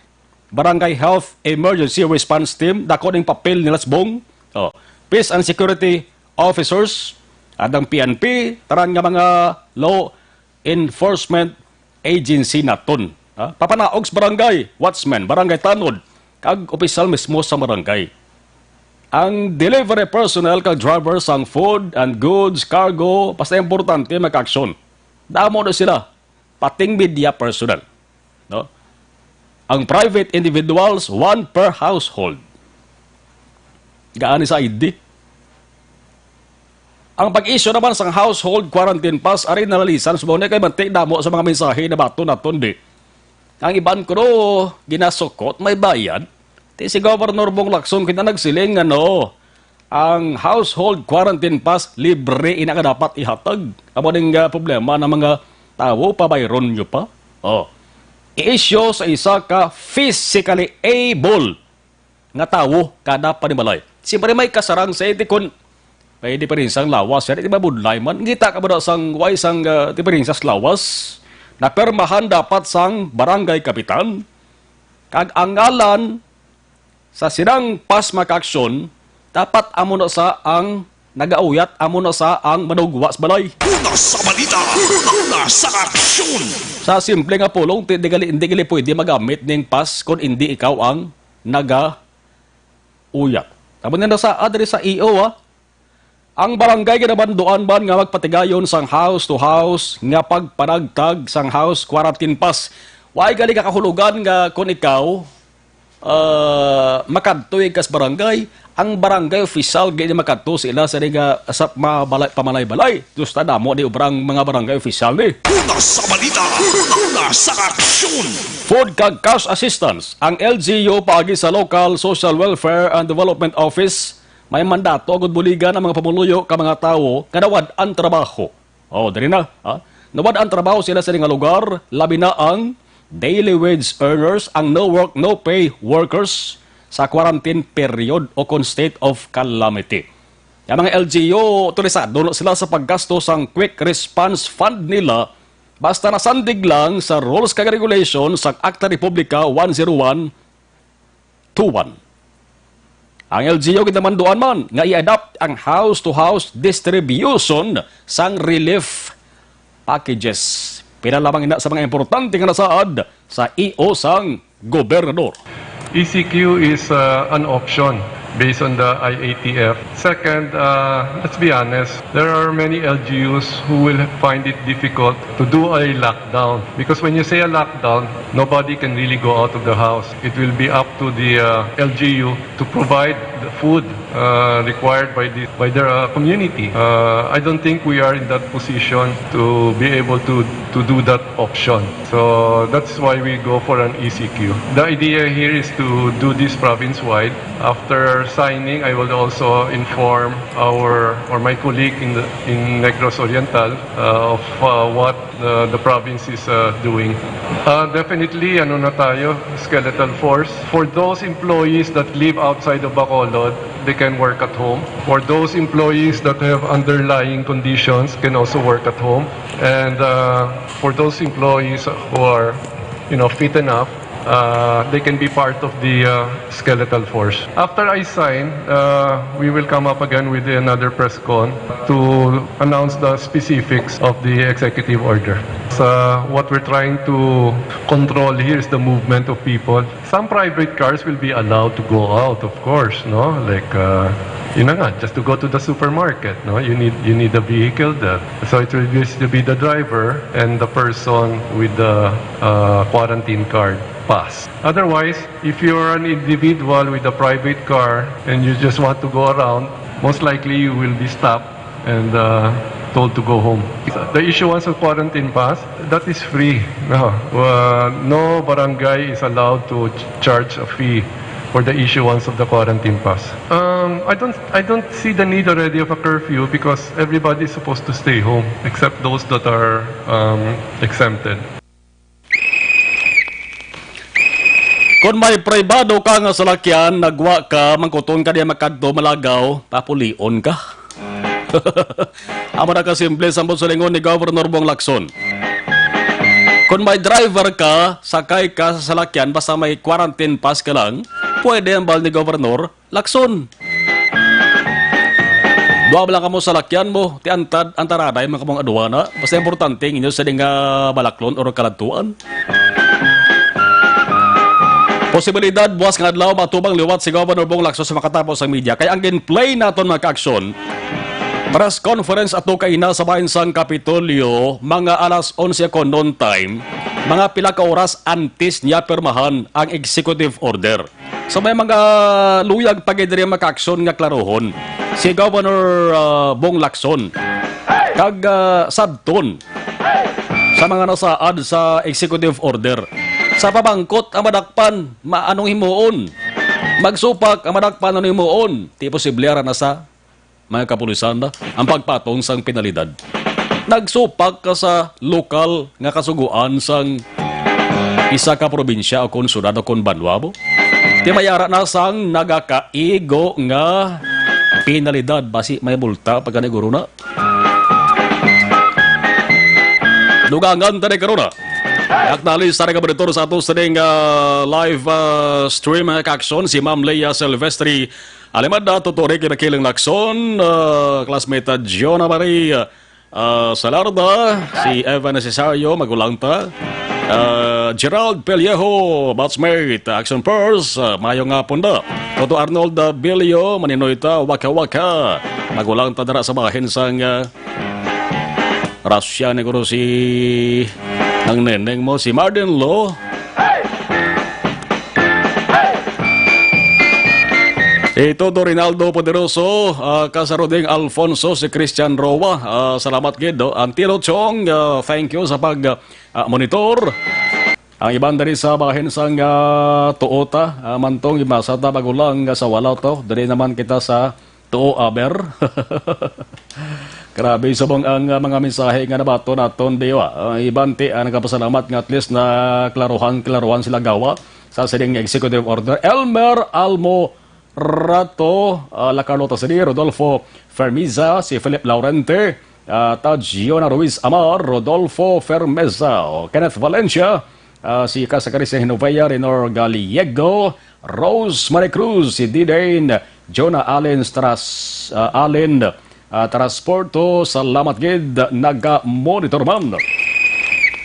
Barangay Health Emergency Response Team, dako ning papel nila subong. Oh, Peace and Security Officers, adang P N P, tanan nga mga law enforcement agency naton. Ha? Papanaog sa barangay, watchman, barangay tanod, kag opisyal mismo sa barangay. Ang delivery personnel kag driver sang food and goods, cargo, basta importante, makaaksyon. Damo na sila, pating media personnel. No? Ang private individuals, one per household. Gaani sa I D. Ang pag-issue naman sang household quarantine pass, ari nalalisan, subong na kay manti damo sa mga mensahe na bato naton di. Ang iban kuno ginasukot, may bayad. Ti si Governor Bong Lacson kita nagsiling nga no, ang household quarantine pass libre ina nga dapat ihatag. Amo ning, ah, problema ng mga tawo, pabayron nyo pa. Oh. I-issue sa isa ka physically able nga tawo kada panimalay. Siyempre may kasarang sa iti kon may diferensya ang lawas, yan, di ba, budlay man? Ngita ka ba daw sang, way sang, ah, diferensya sa lawas? Napermahan dapat sang barangay kapitan, kag ang ngalan sa silang pass makaaksyon, dapat amo na sa ang nagauyat, amo na sa ang manugwa sa balay. Una sa balita, una sa aksyon. Sa simple nga pulong, ti-, di gali, hindi gali pwede magamit ning pass kung hindi ikaw ang nagauyat. Tama na sa, ah, diri sa E O, ah. Ang barangay ginabanduan man nga magpatigayon sang house to house nga pagpanagtag sang house quarantine pass. Way gali ka kahulugan nga kung ikaw, ah, makadto ka sa barangay, ang barangay official gid makadto sila sa nga sa mabalay, pamalay-balay. Gusta damo di obra ang mga barangay official ni. Una sa balita, una sa aksyon. Food kag cash assistance ang L G U paagi sa Local Social Welfare and Development Office. May mandato agud buligan ang mga pumuluyo ka mga tawo nga nawad-an trabaho. Oh, diri na, ha? Nawad-an trabaho sila sa nga lugar, labi na ang daily wage earners, ang no work, no pay workers sa quarantine period o kon state of calamity. Ang mga L G U, autorisado na sila sa paggasto sang quick response fund nila basta nasandig lang sa rules kag regulation sang Akta Republika one zero one two one. Ang L G U ginamanduan man nga i-adapt ang house-to-house distribution sang relief packages. Pila lamang ina sa mga importante nga nasaad sa E O sang gobernador. E C Q is, uh, an option based on the I A T F. Second, uh, let's be honest, there are many L G Us who will find it difficult to do a lockdown because when you say a lockdown, nobody can really go out of the house. It will be up to the, uh, L G U to provide the food, uh, required by the, by their, uh, community. Uh, I don't think we are in that position to be able to, to do that option. So that's why we go for an E C Q. The idea here is to do this province-wide after signing, I will also inform our, or my colleague in the, in Negros Oriental, uh, of, uh, what the, the province is, uh, doing. Uh, definitely, ano na tayo, skeletal force. For those employees that live outside of Bacolod, they can work at home. For those employees that have underlying conditions, can also work at home. And, uh, for those employees who are, you know, fit enough, uh, they can be part of the, uh, skeletal force. After I sign, uh, we will come up again with another press con to announce the specifics of the executive order. So what we're trying to control here is the movement of people. Some private cars will be allowed to go out, of course, no? Like, uh, yun na nga, just to go to the supermarket, no? You need, you need a vehicle there. So it will just be the driver and the person with the, uh, quarantine card pass. Otherwise, if you're an individual with a private car and you just want to go around, most likely you will be stopped and, uh, told to go home. The issuance of quarantine pass, that is free. No, uh, no barangay is allowed to ch-, charge a fee for the issuance of the quarantine pass. Um, I don't, I don't see the need already of a curfew because everybody is supposed to stay home except those that are, um, exempted. Kung may pribado ka nga salakyan, nagwa ka, mangkuton ka diya makadto, malagaw, papulion ka. Amo na kasimple sa silingon ni Governor Bong Lacson. Kung may driver ka, sakay ka sa salakyan, basta may quarantine pass ka lang, pwede ang bal ni Governor Lacson. Duha lang kamo sa lakyan mo, ti antad, antaraday man kamong aduana. Basta importante ang inyo sa nga balaklon or kaladtuan. Posibilidad, buwas nga adlaw, matubang liwat si Governor Bong Lacson sa makatapos ang media. Kay ang gin-play naton, mga ka-aksyon, press conference ato kaina sa bahin sang Kapitolyo, mga alas onse ako noon time, mga pila ka oras antes niya pirmahan ang executive order. So may mga luyag pa gid diri, mga ka-aksyon, nga klarohon si Governor, ah, Bong Lacson kag, ah, sadton sa mga nasaad sa executive order. Sa pamangkot ang madakpan, ma-, anong himuon? Magsupak ang madakpan, anong himuon? Ti posible ara na sa mga kapulisan na ang pagpatong sang penalidad. Nagsupak ka sa lokal nga kasugoan sang isa ka probinsya o kon syudad o kon banwa mo? Ti may ara na sang nagakaigo nga penalidad, basi may multa pa gani guro na. Dugangan ta ni karuna. Acknowledge sa mga monitor sa ato sa ning, ah, live, ah, stream, mga ka-aksyon, si Ma'am Leia Silvestri Alimada, Tutori Kinakiling Lacson, ah, classmate, ah, Jonah Marie, ah, Salarda, si Evan Cesario, magulang ta, ah, Gerald Pellejo, batchmate, Action Purse, ah, mayo nga punda. Toto Arnold, ah, Bilio, maninoy ta, waka-waka, magulang ta dara sa bahin sang, ah, Rasya ni guro si ang neneng mo, si Marden Lo. Si Todo Rinaldo Poderoso, ah, Kasaruding Alfonso, si Christian Roa. Ah, salamat gid, do. Antilo Chong, ah, thank you sa pag, ah, monitor. Ang iban diri sa bahin sang, ah, Tuota, ah, mantong ibasa ta bago lang, ah, sa wala to. Diri naman kita sa Tuo, aber. Grabe, subong ang, ah, mga mensahe nga nabato naton, di ba? Ah, iban ti, ah, nagapasalamat nga at least na klaruhan, klaruhan sila gawa sa sining executive order. Elmer Almo Rato, ah, La Carlota City, Rodolfo Fermiza, si Philip Laurente, ah, Tajiona Ruiz Amar, Rodolfo Fermeza, o Kenneth Valencia, ah, si Casa Crisia Genovea, Renor Gallego, Rosemary Cruz, si Didain, Jonah Allen Tras, ah, Allen, ah, Transporto, salamat gid, naga-monitor man.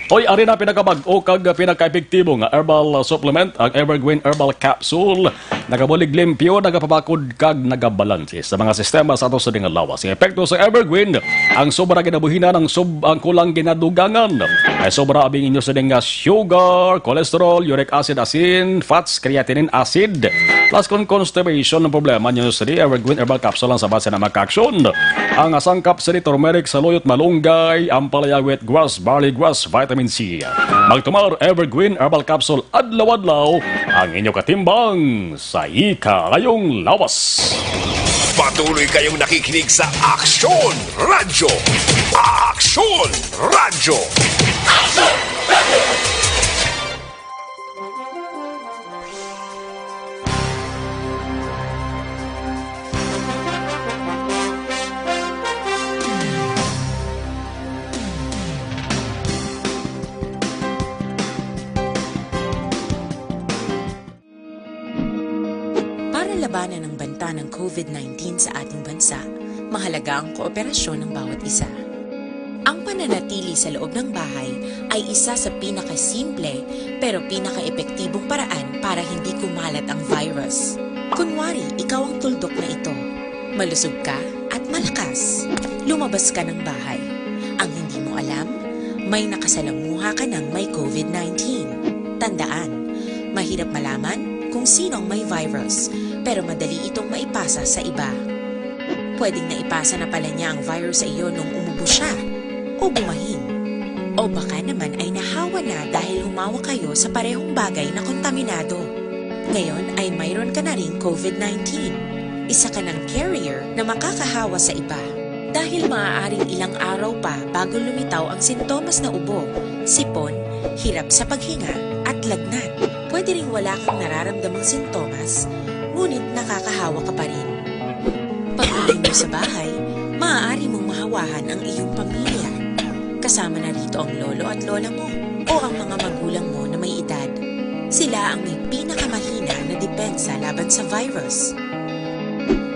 Oy, ari na pinakabag-o kag pinakaepektibo nga herbal supplement, ang Evergreen Herbal Capsule. Nagabulig limpyo, nagapabakod kag nagabalanse sa mga sistema sa ato sa dinga lawas. Ang epekto sa Evergreen, ang sobra ginabuhinan, ang sob-, ang kulang ginadugangan. Ay sobra abi ang inyo sining nga sugar, cholesterol, uric acid, asin, fats, creatinine, acid. Plus kon constipation ang problema ninyo, sining Evergreen Herbal Capsule ang sabat sa maka-action. Ang asangkap sining turmeric, saluyot, malunggay, ampalaya, wheatgrass, barley grass, vitamin C. Magtumar Evergreen Herbal Capsule adlaw-adlaw, ang inyo katimbang sa ikaayong lawas. Patuloy kayong nakikinig sa Aksyon Radyo. Aksyon Radyo. Para labanan ang banta ng COVID nineteen sa ating bansa, mahalaga ang kooperasyon ng bawat isa. Ang pananatili sa loob ng bahay ay isa sa pinakasimple pero pinakaepektibong paraan para hindi kumalat ang virus. Kunwari, ikaw ang tuldok na ito. Malusog ka at malakas. Lumabas ka ng bahay. Ang hindi mo alam, may nakasalamuha ka ng may COVID nineteen. Tandaan, mahirap malaman kung sino ang may virus, pero madali itong maipasa sa iba. Pwedeng naipasa na pala niya ang virus sa iyo nung umubo siya o bumahin. O baka naman ay nahawa na dahil humawak kayo sa parehong bagay na kontaminado. Ngayon ay mayroon ka na ring COVID nineteen. Isa ka ng carrier na makakahawa sa iba. Dahil maaaring ilang araw pa bago lumitaw ang sintomas na ubo, sipon, hirap sa paghinga, at lagnat. Pwede ring wala kang nararamdamang sintomas, ngunit nakakahawa ka pa rin. Pag-uwi mo sa bahay, maaari mong mahawahan ang iyong pamilya. Kasama na rito ang lolo at lola mo o ang mga magulang mo na may edad. Sila ang may pinakamahina na depensa laban sa virus.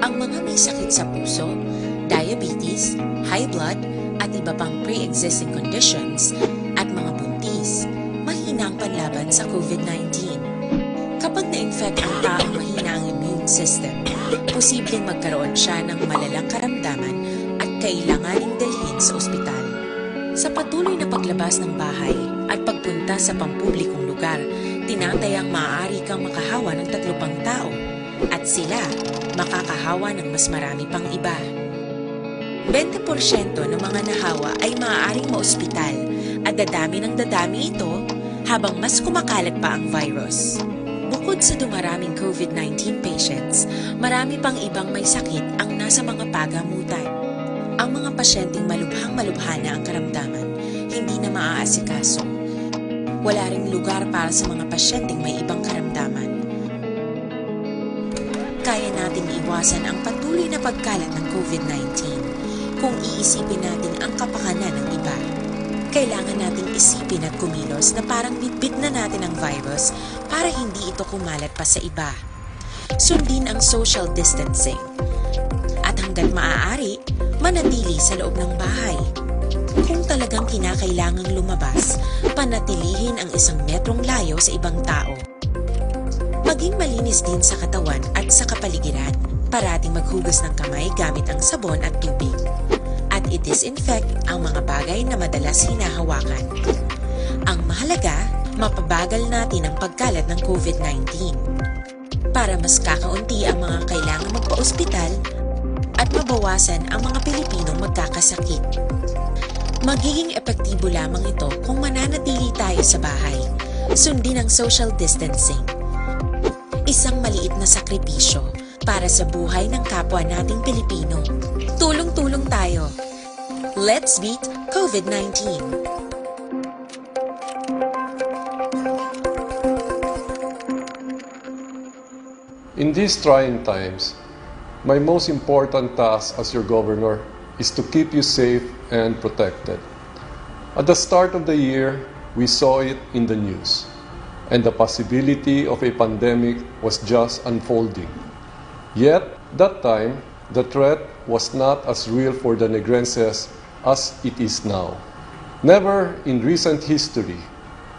Ang mga may sakit sa puso, diabetes, high blood, at iba pang pre-existing conditions, at mga buntis, mahina ang panlaban sa COVID nineteen. Kapag na-infect ang taong mahina ang immune system, posibleng magkaroon siya ng malalang karamdaman at kailanganing dalhin sa ospital. Sa patuloy na paglabas ng bahay at pagpunta sa pampublikong lugar, tinatayang maaari kang makahawa ng tatlo pang tao at sila makakahawa ng mas marami pang iba. Twenty porsyento ng mga nahawa ay maaaring maospital at dadami ng dadami ito habang mas kumakalat pa ang virus. Bukod sa dumaraming COVID nineteen patients, marami pang ibang may sakit ang nasa mga pagamutan. Ang mga pasyenteng malubhang-malubha na ang karamdaman, hindi na maaasikaso. Wala ring lugar para sa mga pasyenteng may ibang karamdaman. Kaya nating iwasan ang patuloy na pagkalat ng COVID nineteen kung iisipin natin ang kapakanan ng iba. Kailangan nating isipin at kumilos na parang bitbit na natin ang virus para hindi ito kumalat pa sa iba. Sundin ang social distancing. At hanggat maaari, manatili sa loob ng bahay. Kung talagang kinakailangang lumabas, panatilihin ang isang metrong layo sa ibang tao. Maging malinis din sa katawan at sa kapaligiran. Parating maghugas ng kamay gamit ang sabon at tubig. At i-disinfect ang mga bagay na madalas hinahawakan. Ang mahalaga, mapabagal natin ang pagkalat ng COVID nineteen. Para mas kakaunti ang mga kailangang magpa-ospital at mabawasan ang mga Pilipinong magkakasakit. Magiging epektibo lamang ito kung mananatili tayo sa bahay. Sundin ang social distancing. Isang maliit na sakripisyo para sa buhay ng kapwa nating Pilipino. Tulong-tulong tayo. Let's beat COVID nineteen. In these trying times, my most important task as your governor is to keep you safe and protected. At the start of the year, we saw it in the news, and the possibility of a pandemic was just unfolding. Yet, that time, the threat was not as real for the Negrenses as it is now. Never in recent history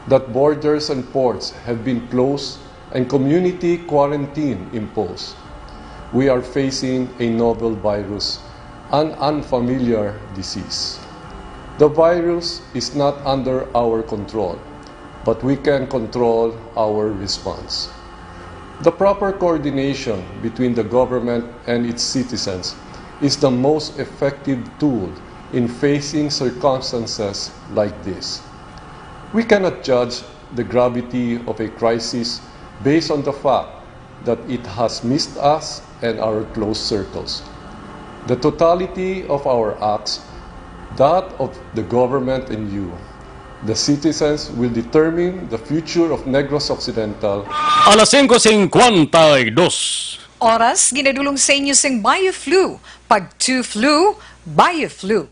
that borders and ports have been closed and community quarantine imposed. We are facing a novel virus, an unfamiliar disease. The virus is not under our control, but we can control our response. The proper coordination between the government and its citizens is the most effective tool in facing circumstances like this. We cannot judge the gravity of a crisis based on the fact that it has missed us and our close circles. The totality of our acts, that of the government and you, the citizens, will determine the future of Negros Occidental. Alas singko singkwenta y dos. Oras, ginadulong sa inyo sing BioFlu. Pag two flu, BioFlu.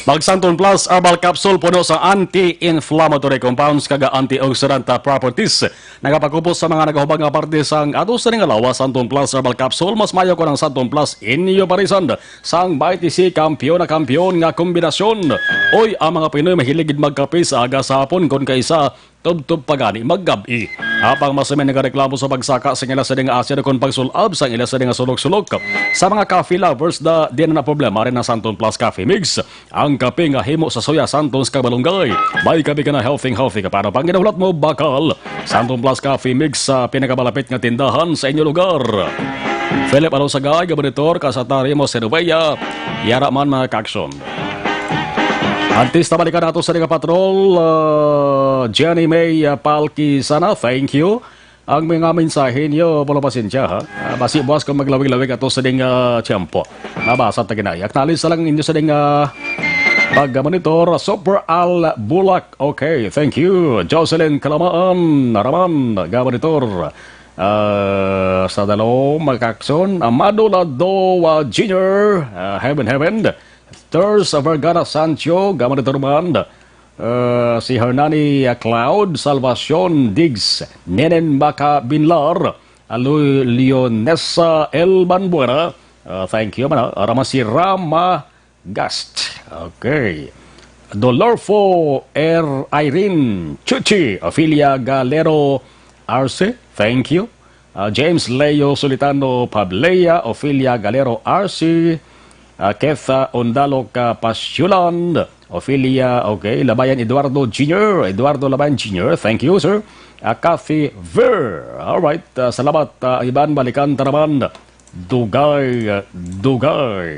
Mag Santon Plus Herbal Capsule puno sa anti-inflammatory compounds kag antioxidant properties. Nagapakupos sa mga nagahubag nga parte sang ato sining nga lawas. Santon Plus Herbal Capsule, mas maayo kon ang Santon Plus inyo parisan sang Mighty C, kampiyon na kampiyon nga kombinasyon. Oy, ang mga Pinoy mahilig gid magkape sa aga, sa hapon, kon kaisa tubtob pa gani maggab-i. Apang mas may nagareklamo sa pagsaka sang ila sining acid kon pagsul-ab sang ila sining sulok-sulok. Sa mga coffee lovers, da, di na, na problema rin ang Santon Plus Coffee Mix. Ang kape nga himo sa soya, Santon kag malunggay. May kape ka na healthy, healthy ka pa. Ano pang ginahulat mo, bakal? Santon Plus Coffee Mix sa pinakamalapit nga tindahan sa inyo lugar. Philip Alonsagay, Gabonitor, Kasatari mo, Senovea. Yara man, mga kaaksyon. Antes na balikan nato sa nga patrol, ah, Jenny May, ah, Palki sana, thank you. Ang mga mensahe niyo, wala pasensya, ha? Ah, basi buwas kung maglawig-lawig ato sa ding, ah, tiyempo. Mabasa ta ginaya. Acknowledge sa lang inyo sa ding, ah, pag-monitor. Super Al Bulak. Okay, thank you. Jocelyn Kalamaan, Raman, ga-monitor. Ah, sa Dalo, Magkakson. Amado Lado, ah, Junior, ah, Heaven, Heaven. Thurs Vergara Sancho, ga-monitor man. Ah, si Hernani, ah, Cloud, Salvacion Diggs, Nenen Maca Binlar, ah, Lu-, Leonesa El Banbuena, ah, thank you, man, ah, Rama, si Rama Gast. Okay. Dolorfo Er Irene Chuchi, Ophelia Galero Arce, thank you. Ah, James Leo Solitano Pablea, Ophelia Galero Arce, ah, Ketha Ondalo Kapasyolan, Ophelia, okay, Labayan Eduardo Junior, Eduardo Labayan Junior, thank you, sir. Ah, Kathy Ver, all right, ah, salamat, ah, Iban, balikan ta naman. Dugay, dugay.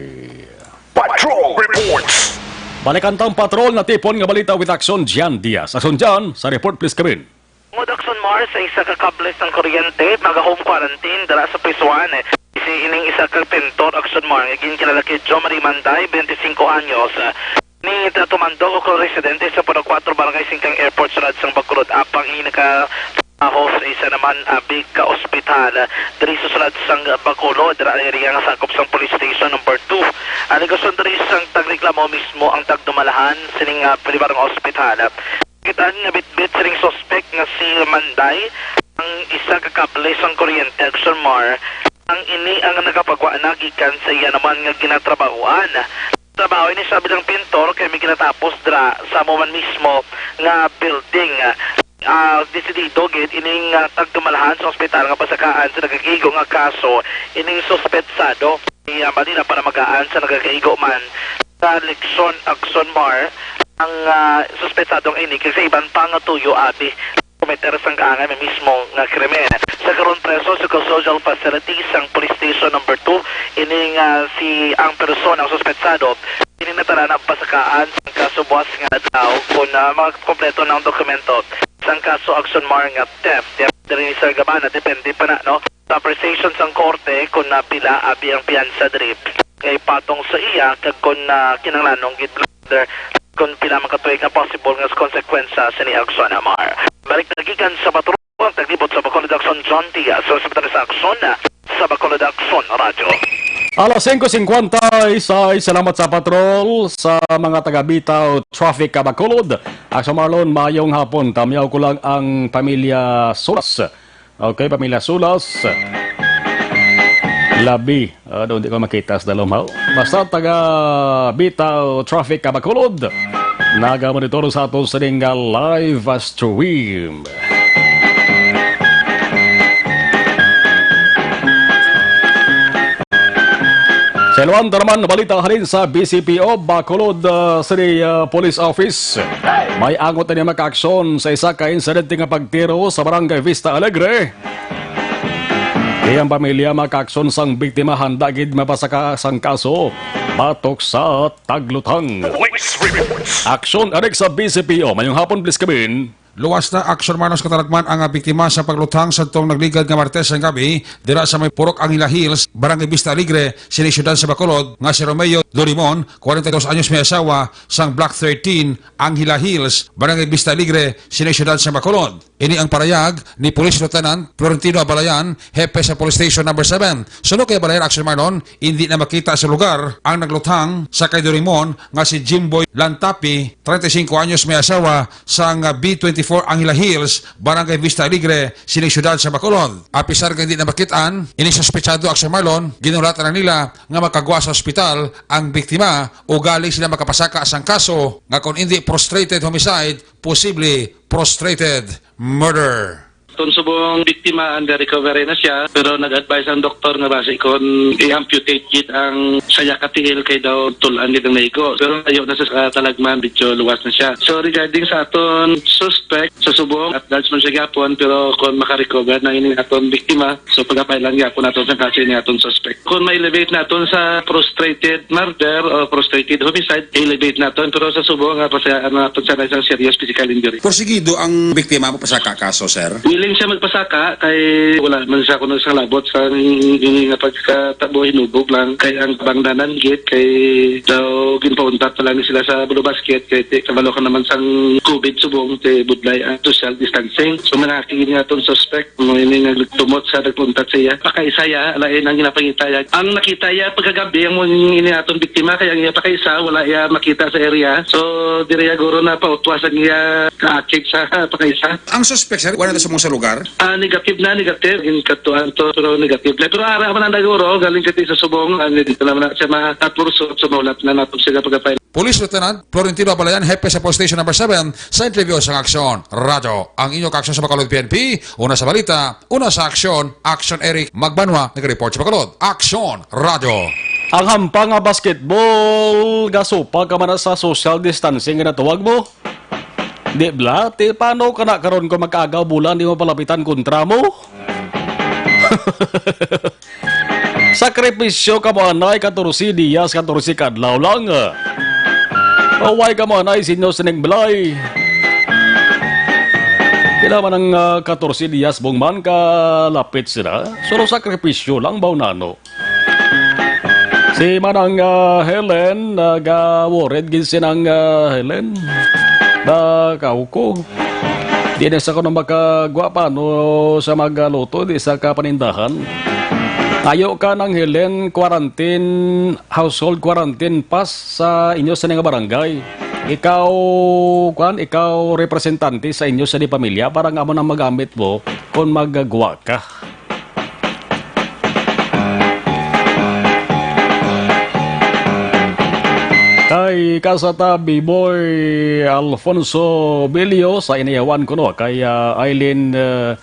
Patrol Reports. Balikan tang patrol na tipon nga balita with Action Jan Diaz. Action Jan, sa report, please come in. Tungod, Action Mar, sa isa ka kable sang kuryente, maga-home quarantine dira sa Pisuan. Si ining isa ka pintor, Action Mar, nga ginkilala kay Jo Marie Manday, twenty-five anyos, ni tatumandok o kung residente sa Purok Kuwatro, Barangay Singkang Airport, sulod sang Bacolod, apang ini nakatrabaho sa isa naman, ah, big ka ospital diri sa sulod sang Bacolod, dira ang area nga sakop sang Police Station Number Two. Alegasyon diri sang tagreklamo, mismo ang tagdumalahan sining, ah, pribadong ospital. Kitaan nga bitbit sining suspek nga si Manday ang isa ka kable sang kuryente, Action Mar, ang ini ang nakapagwa na gikan sa iya naman nga ginatrabahoan. Trabaho ini sa bilang pintor kay may ginatapos dira sa amo man mismo nga building. Ah, desidido gid ining, ah, tagdumalahan sa ospital nga pasakaan sa nagakaigo nga kaso ining suspetsado. Iya, bali na para magaan sa nagakaigo man sa Lexon, Action Mar, ang, ah, suspetsadong ini kag sa iban pa nga tuyo abi kometer sang kaangay may mismo nga krimen. Sa karon, preso sa custodial facility sang Police Station Number Two, ini nga si ang persona ang suspetsado, ini na tara na pasakaan sang kaso buwas nga adlaw kung, ah, mga kompleto na ang dokumento sang kaso, Action Mar, nga theft. Diri ni Sir Gabana, depende pa na, no? Sa appreciation sang korte kung, ah, pila abi ang piyansa diri nga ipatong sa iya kag kung, ah, kinahanglanon gid, brother, kung pila man ka tuig nga possible nga konsekwensya sini, Action Mar. Balik na gikan sa patrol, ang taglibot sa Bacolod, Action John Diaz, sa Sekretary sa Action, ah, sa Bacolod Action Radio. Alas singko singkwenta y seis, salamat sa patrol, sa mga taga Bitaw Traffic, ah, Bacolod. Action Marlon, maayong hapon. Tamyaw ko lang ang pamilya Solas. Okay, pamilya Sulas. Labi. Ano, hindi ko makita sa dalom, ha? Basta taga Bitaw Traffic, Bacolod. Naga-monitor sa ato sining nga live stream. Elwan Darman, balita halin sa B C P O, Bacolod, ah, City, ah, Police Office. May angot na niya makaaksyon sa isa ka insidente nga pagtiro sa Barangay Vista Alegre. Kaya ang pamilya makaaksyon sang biktima handa gid mapasaka sang kaso batok sa taglutang. Aksyon adik sa B C P O. Mayong hapon, please, Kevin. Luwas na, Action Marlon, sa katalagman ang, ah, biktima sa pagluthang sa tong nagligad nga Martes ang gabi dira sa may Purok Angela Hills, Barangay Vista Alegre, sini siyudad sa Bacolod, nga si Romeo Dorimon, kwarenta y dos anyos, may asawa, sang Block thirteen, Angela Hills, Barangay Vista Alegre, sini siyudad sa Bacolod. Ini ang parayag ni Police Lieutenant Florentino Abalayan, hepe sa Police Station Number Seven. Suno kay Abalayan, Action Marlon, hindi na makita sa lugar ang nagluthang sa kay Dorimon nga si Jimboy Lantapi, treinta y cinco anyos, may asawa, sang B twenty-four Angela Hills, Barangay Vista Alegre, sining siyudad sa Bacolod. Apisar nga hindi na makit-an ini suspetsado, Action Marlon, ginulatan na nila nga makagwa sa ospital ang biktima, ugaling sila makapasaka sang kaso nga kon indi prostrated homicide, posible prostrated murder. Aton subong biktima, under recovery na siya, pero nag-advise ang doktor nga basi kon i-amputate gid ang saya ka tiil kay daw tul-an gid ang naigo. Pero layo na sa, sa talagman, medyo luwas na siya. So, regarding sa aton suspect, sa subong, at large man siya gyapon, pero kung makarecover na ini aton biktima, so pagapailan gyapon naton sa kaso ini aton suspect. Kung ma-elevate naton sa prostrated murder o prostrated homicide, i-elevate naton, pero sa subong nga pa siya, ano, naton siya na isang serious physical injury. Porsigido ang biktima mo pasaka kaso, sir? Willing siya magpasaka kay wala man siya kuno sa labot sa ini nga pagkatabo, hinubog lang kay ang kabangdanan gid kay daw ginpauntat pa lang sila sa Blue Basket kay ti-, kabalo ka naman sang COVID subong, ti budlay ang social distancing. So, manaki nga atong suspect, mo ini nga nagtumot sa nagpauntat sa iya. Pakaisa ya, lain ang ginapangita ya. Ang nakita ya pagkagabi ang mo ini atong biktima, kay ang iya pakaisa wala ya makita sa area. So, diri ya guro na pautwas ang iya kaakig sa pakaisa. Ang suspect, sir, wala na sa mong sa lugar? Ah, negative na, negative. Ginkatuan to, pero negative na. Pero ara man ang naguro, galing kati sa subong, ang dito naman na siya makaturso, so maulat na natin sila pagkapay. Police Lieutenant Florentino Abalayan, hepe sa Police Station Number Seven, sa interview sa Aksyon Radyo. Ang inyong kaaksyon sa Bacolod P N P, una sa balita, una sa aksyon, Aksyon Eric Magbanwa, nag-report sa Bacolod. Aksyon Radyo. Ang hampa nga basketball, gasupa ka man sa social distancing nga natawag mo? Di bala, ti paano ka na karon kung magkaagaw bulan di mo palapitan kontra mo? Sakripisyo ka mo anay, katorse diyas, katorse ka adlaw lang. Uway ka mo anay, sinyo sining balay. Pila man ang, ah, katorse diyas, bungman ka lapit sila. Suro sakripisyo lang ba, nano? Si Manang, ah, Helen, naga-worried gid si Nang, ah, Helen. Nakauko. Di na sa kuno makagwa pa, no, sa magaluto, di sa kapanindahan. Ayo ka, Nang Helen, quarantine, household quarantine pass sa inyo sa nga barangay. Ikaw, kwan, ikaw representante sa inyo sa di pamilya para nga amo nang magamit mo kung magagwa ka. Kay kasata Biboy Alfonso Bilio sa inayawan kuno kay, ah, Eileen, ah,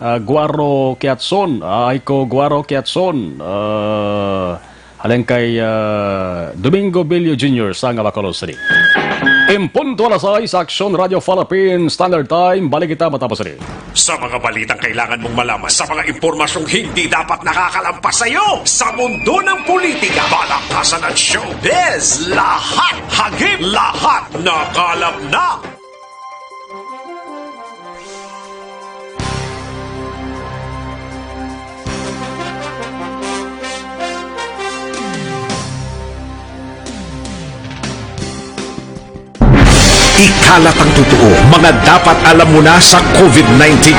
ah, Guaro Kiatson, ah, Aiko Guaro Kiatson, ah, halin kay, ah, Domingo Bilio Junior sa nga Bacolod City. En punto alas sais, Aksyon Radyo Philippines Standard Time. Balik kita matapos ini. Sa mga balitang kailangan mong malaman, sa mga impormasyong hindi dapat nakakalampas sa iyo, sa mundo ng politika, balakasan at showbiz, lahat hagip, lahat nakalap na. Ikalat ang totoo, mga dapat alam mo na sa COVID nineteen.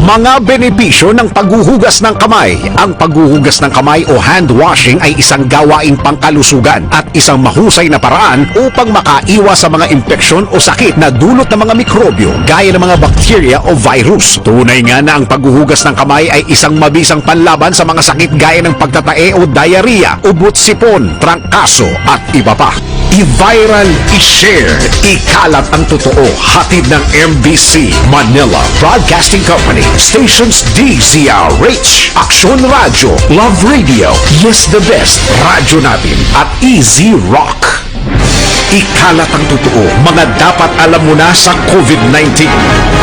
Mga benepisyo ng paghuhugas ng kamay. Ang paghuhugas ng kamay o hand washing ay isang gawaing pangkalusugan at isang mahusay na paraan upang makaiwas sa mga impeksyon o sakit na dulot ng mga mikrobyo gaya ng mga bakterya o virus. Tunay nga na ang paghuhugas ng kamay ay isang mabisang panlaban sa mga sakit gaya ng pagtatae o diarrhea, ubot sipon, trangkaso, at iba pa. I-viral, i-share, ikalat ang totoo. Hatid ng M B C Manila Broadcasting Company. Stations D Z R H, Aksyon Radyo, Love Radio, Yes the Best, Radyo Natin, at Easy Rock. Ikalat ang totoo, mga dapat alam mo na sa COVID nineteen.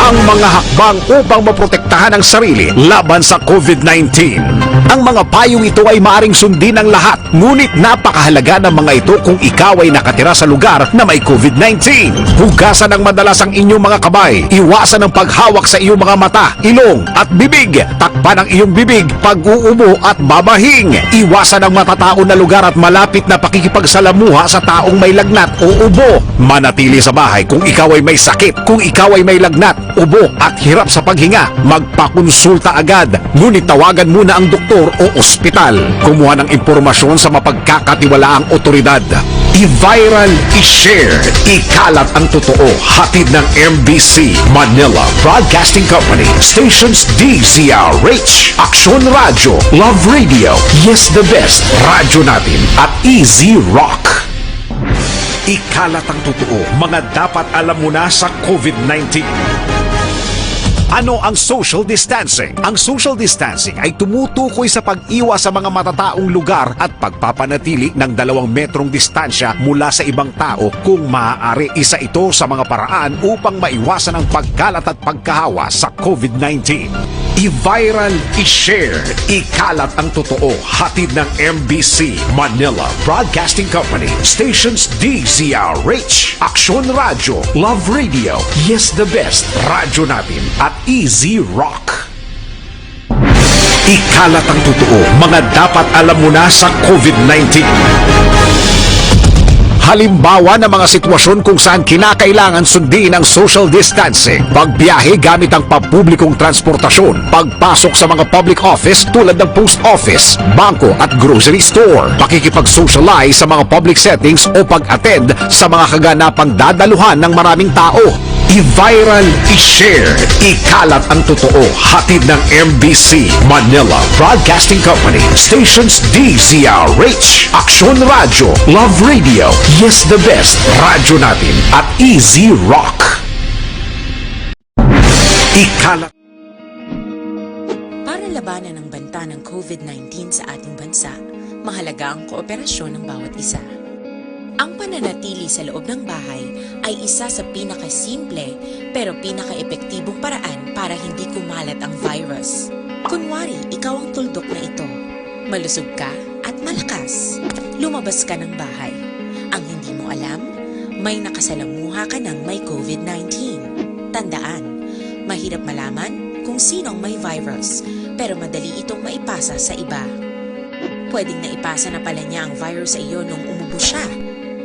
Ang mga hakbang upang maprotektahan ang sarili laban sa COVID nineteen. Ang mga payong ito ay maaring sundin ng lahat, ngunit napakahalaga ng mga ito kung ikaw ay nakatira sa lugar na may COVID nineteen. Hugasan ng madalas ang inyong mga kamay. Iwasan ang paghawak sa iyong mga mata, ilong, at bibig. Takpan ang iyong bibig, pag-uubo, at babahing. Iwasan ang matataon na lugar at malapit na pakikipagsalamuha sa taong may lagnat o ubo. Manatili sa bahay kung ikaw ay may sakit, kung ikaw ay may lagnat, ubo, at hirap sa paghinga. Magpakonsulta agad, ngunit tawagan muna ang doktor o ospital. Kumuha ng impormasyon sa mapagkakatiwalaang otoridad. I-viral, i-share, ikalat ang totoo. Hatid ng M B C Manila Broadcasting Company. Stations D Z R H, Aksyon Radyo, Love Radio, Yes the Best, Radyo Natin, at Easy Rock. Ikalat ang totoo, mga dapat alam mo na sa COVID nineteen. Ano ang social distancing? Ang social distancing ay tumutukoy sa pag-iwas sa mga matataong lugar at pagpapanatili ng dalawang metrong distansya mula sa ibang tao kung maaari. Isa ito sa mga paraan upang maiwasan ang pagkalat at pagkahawa sa COVID nineteen. I-viral, i-share, ikalat ang totoo. Hatid ng M B C Manila Broadcasting Company. Stations D Z R H, Aksyon Radyo, Love Radio, Yes the Best, Radyo Natin, at Easy Rock. Ikalat ang totoo, mga dapat alam mo na sa COVID nineteen. Halimbawa ng mga sitwasyon kung saan kinakailangan sundin ang social distancing: pagbiyahe gamit ang pampublikong transportasyon, pagpasok sa mga public office tulad ng post office, bangko, at grocery store, pakikipag-socialize sa mga public settings, o pag-attend sa mga kaganapang dadaluhan ng maraming tao. I-viral, i-share, ikalat ang totoo. Hatid ng M B C Manila Broadcasting Company. Stations D Z R H, Aksyon Radyo, Love Radio, Yes the Best, Radyo Natin, at Easy Rock. Ikalat. Para labanan ang banta ng COVID nineteen sa ating bansa, mahalaga ang kooperasyon ng bawat isa. Ang pananatili sa loob ng bahay ay isa sa pinakasimple pero pinakaepektibong paraan para hindi kumalat ang virus. Kunwari, ikaw ang tuldok na ito. Malusog ka at malakas. Lumabas ka ng bahay. Ang hindi mo alam, may nakasalamuha ka ng may COVID nineteen. Tandaan, mahirap malaman kung sino ang may virus, pero madali itong maipasa sa iba. Pwedeng naipasa na pala niya ang virus sa iyo nung umubo siya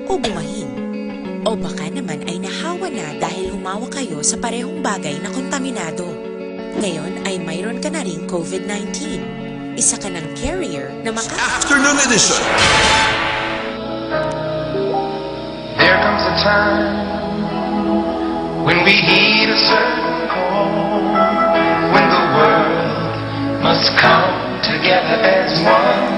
o bumahing. O baka naman ay nahawa na dahil humawak kayo sa parehong bagay na kontaminado. Ngayon ay mayroon ka na ring COVID nineteen. Isa ka ng carrier na maka- Afternoon edition. There comes a time when we heed a certain call, when the world must come together as one.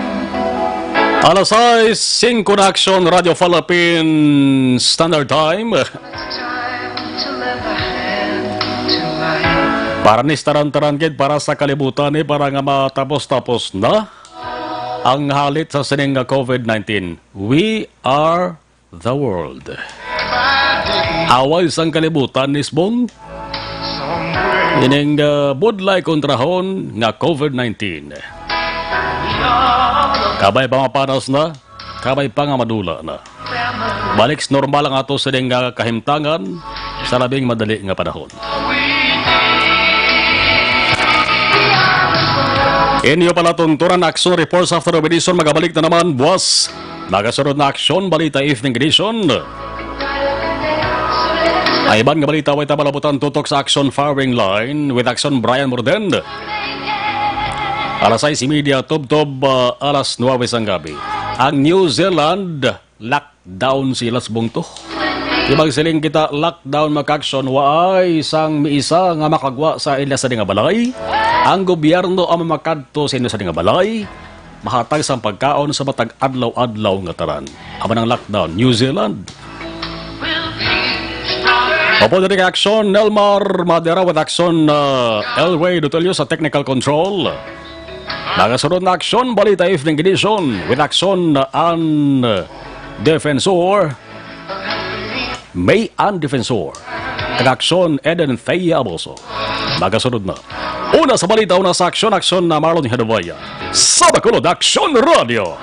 Alas sais, singko na Aksyon, Radyo Philippine Standard Time. It's time to lend a hand to life. Para ni taran-taran gid, para sa kalibutan ni, para nga matapos-tapos na ang halit sa sining nga COVID nineteen. We are the world. Away sang kalibutan, nisbong ining uh, budlay kontrahon nga COVID nineteen. Kabay pa mapanas na, kabay pa nga madula na. Balik sa normal ang ato sining nga kahimtangan sa labing madali nga panahon. Inyo pala tungturan, Aksyon Reports after the edition. Magabalik na naman buwas. Magasunod na Aksyon Balita Evening Edition. Ay iban nga balita way tabalabutan tutok sa Aksyon Firing Line with Aksyon Brian Morden. Alas sais y media tubtob uh, alas nuwebe sang gabi. Ang New Zealand lockdown sila sa bungto. Di magsiling kita lockdown, mga ka-aksyon, waay sang miisa nga makagwa sa ila sa dinga balay. Ang gobyerno ang mamakadto sa inyo sa dinga balay. mahatag sang pagkaon sa matag adlaw-adlaw nga tanan. Amo nang lockdown, New Zealand. Upod diri kay Aksyon, Nelmar Madera with Aksyon, uh, Elway Dutelio sa technical control. Nagasunod na Aksyon, Balita Evening Edition with Aksyon, uh, Ann Defensor. May Ann Defensor. Kag Aksyon, Eden Thea Aboso. Magasunod na. Una sa balita, una sa aksyon, aksyon na Marlon Hadavaya. Sa Bacolod, Aksyon Radio.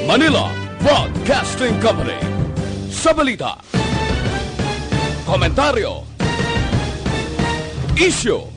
Manila Broadcasting Company. Sa balita, komentaryo, isyu,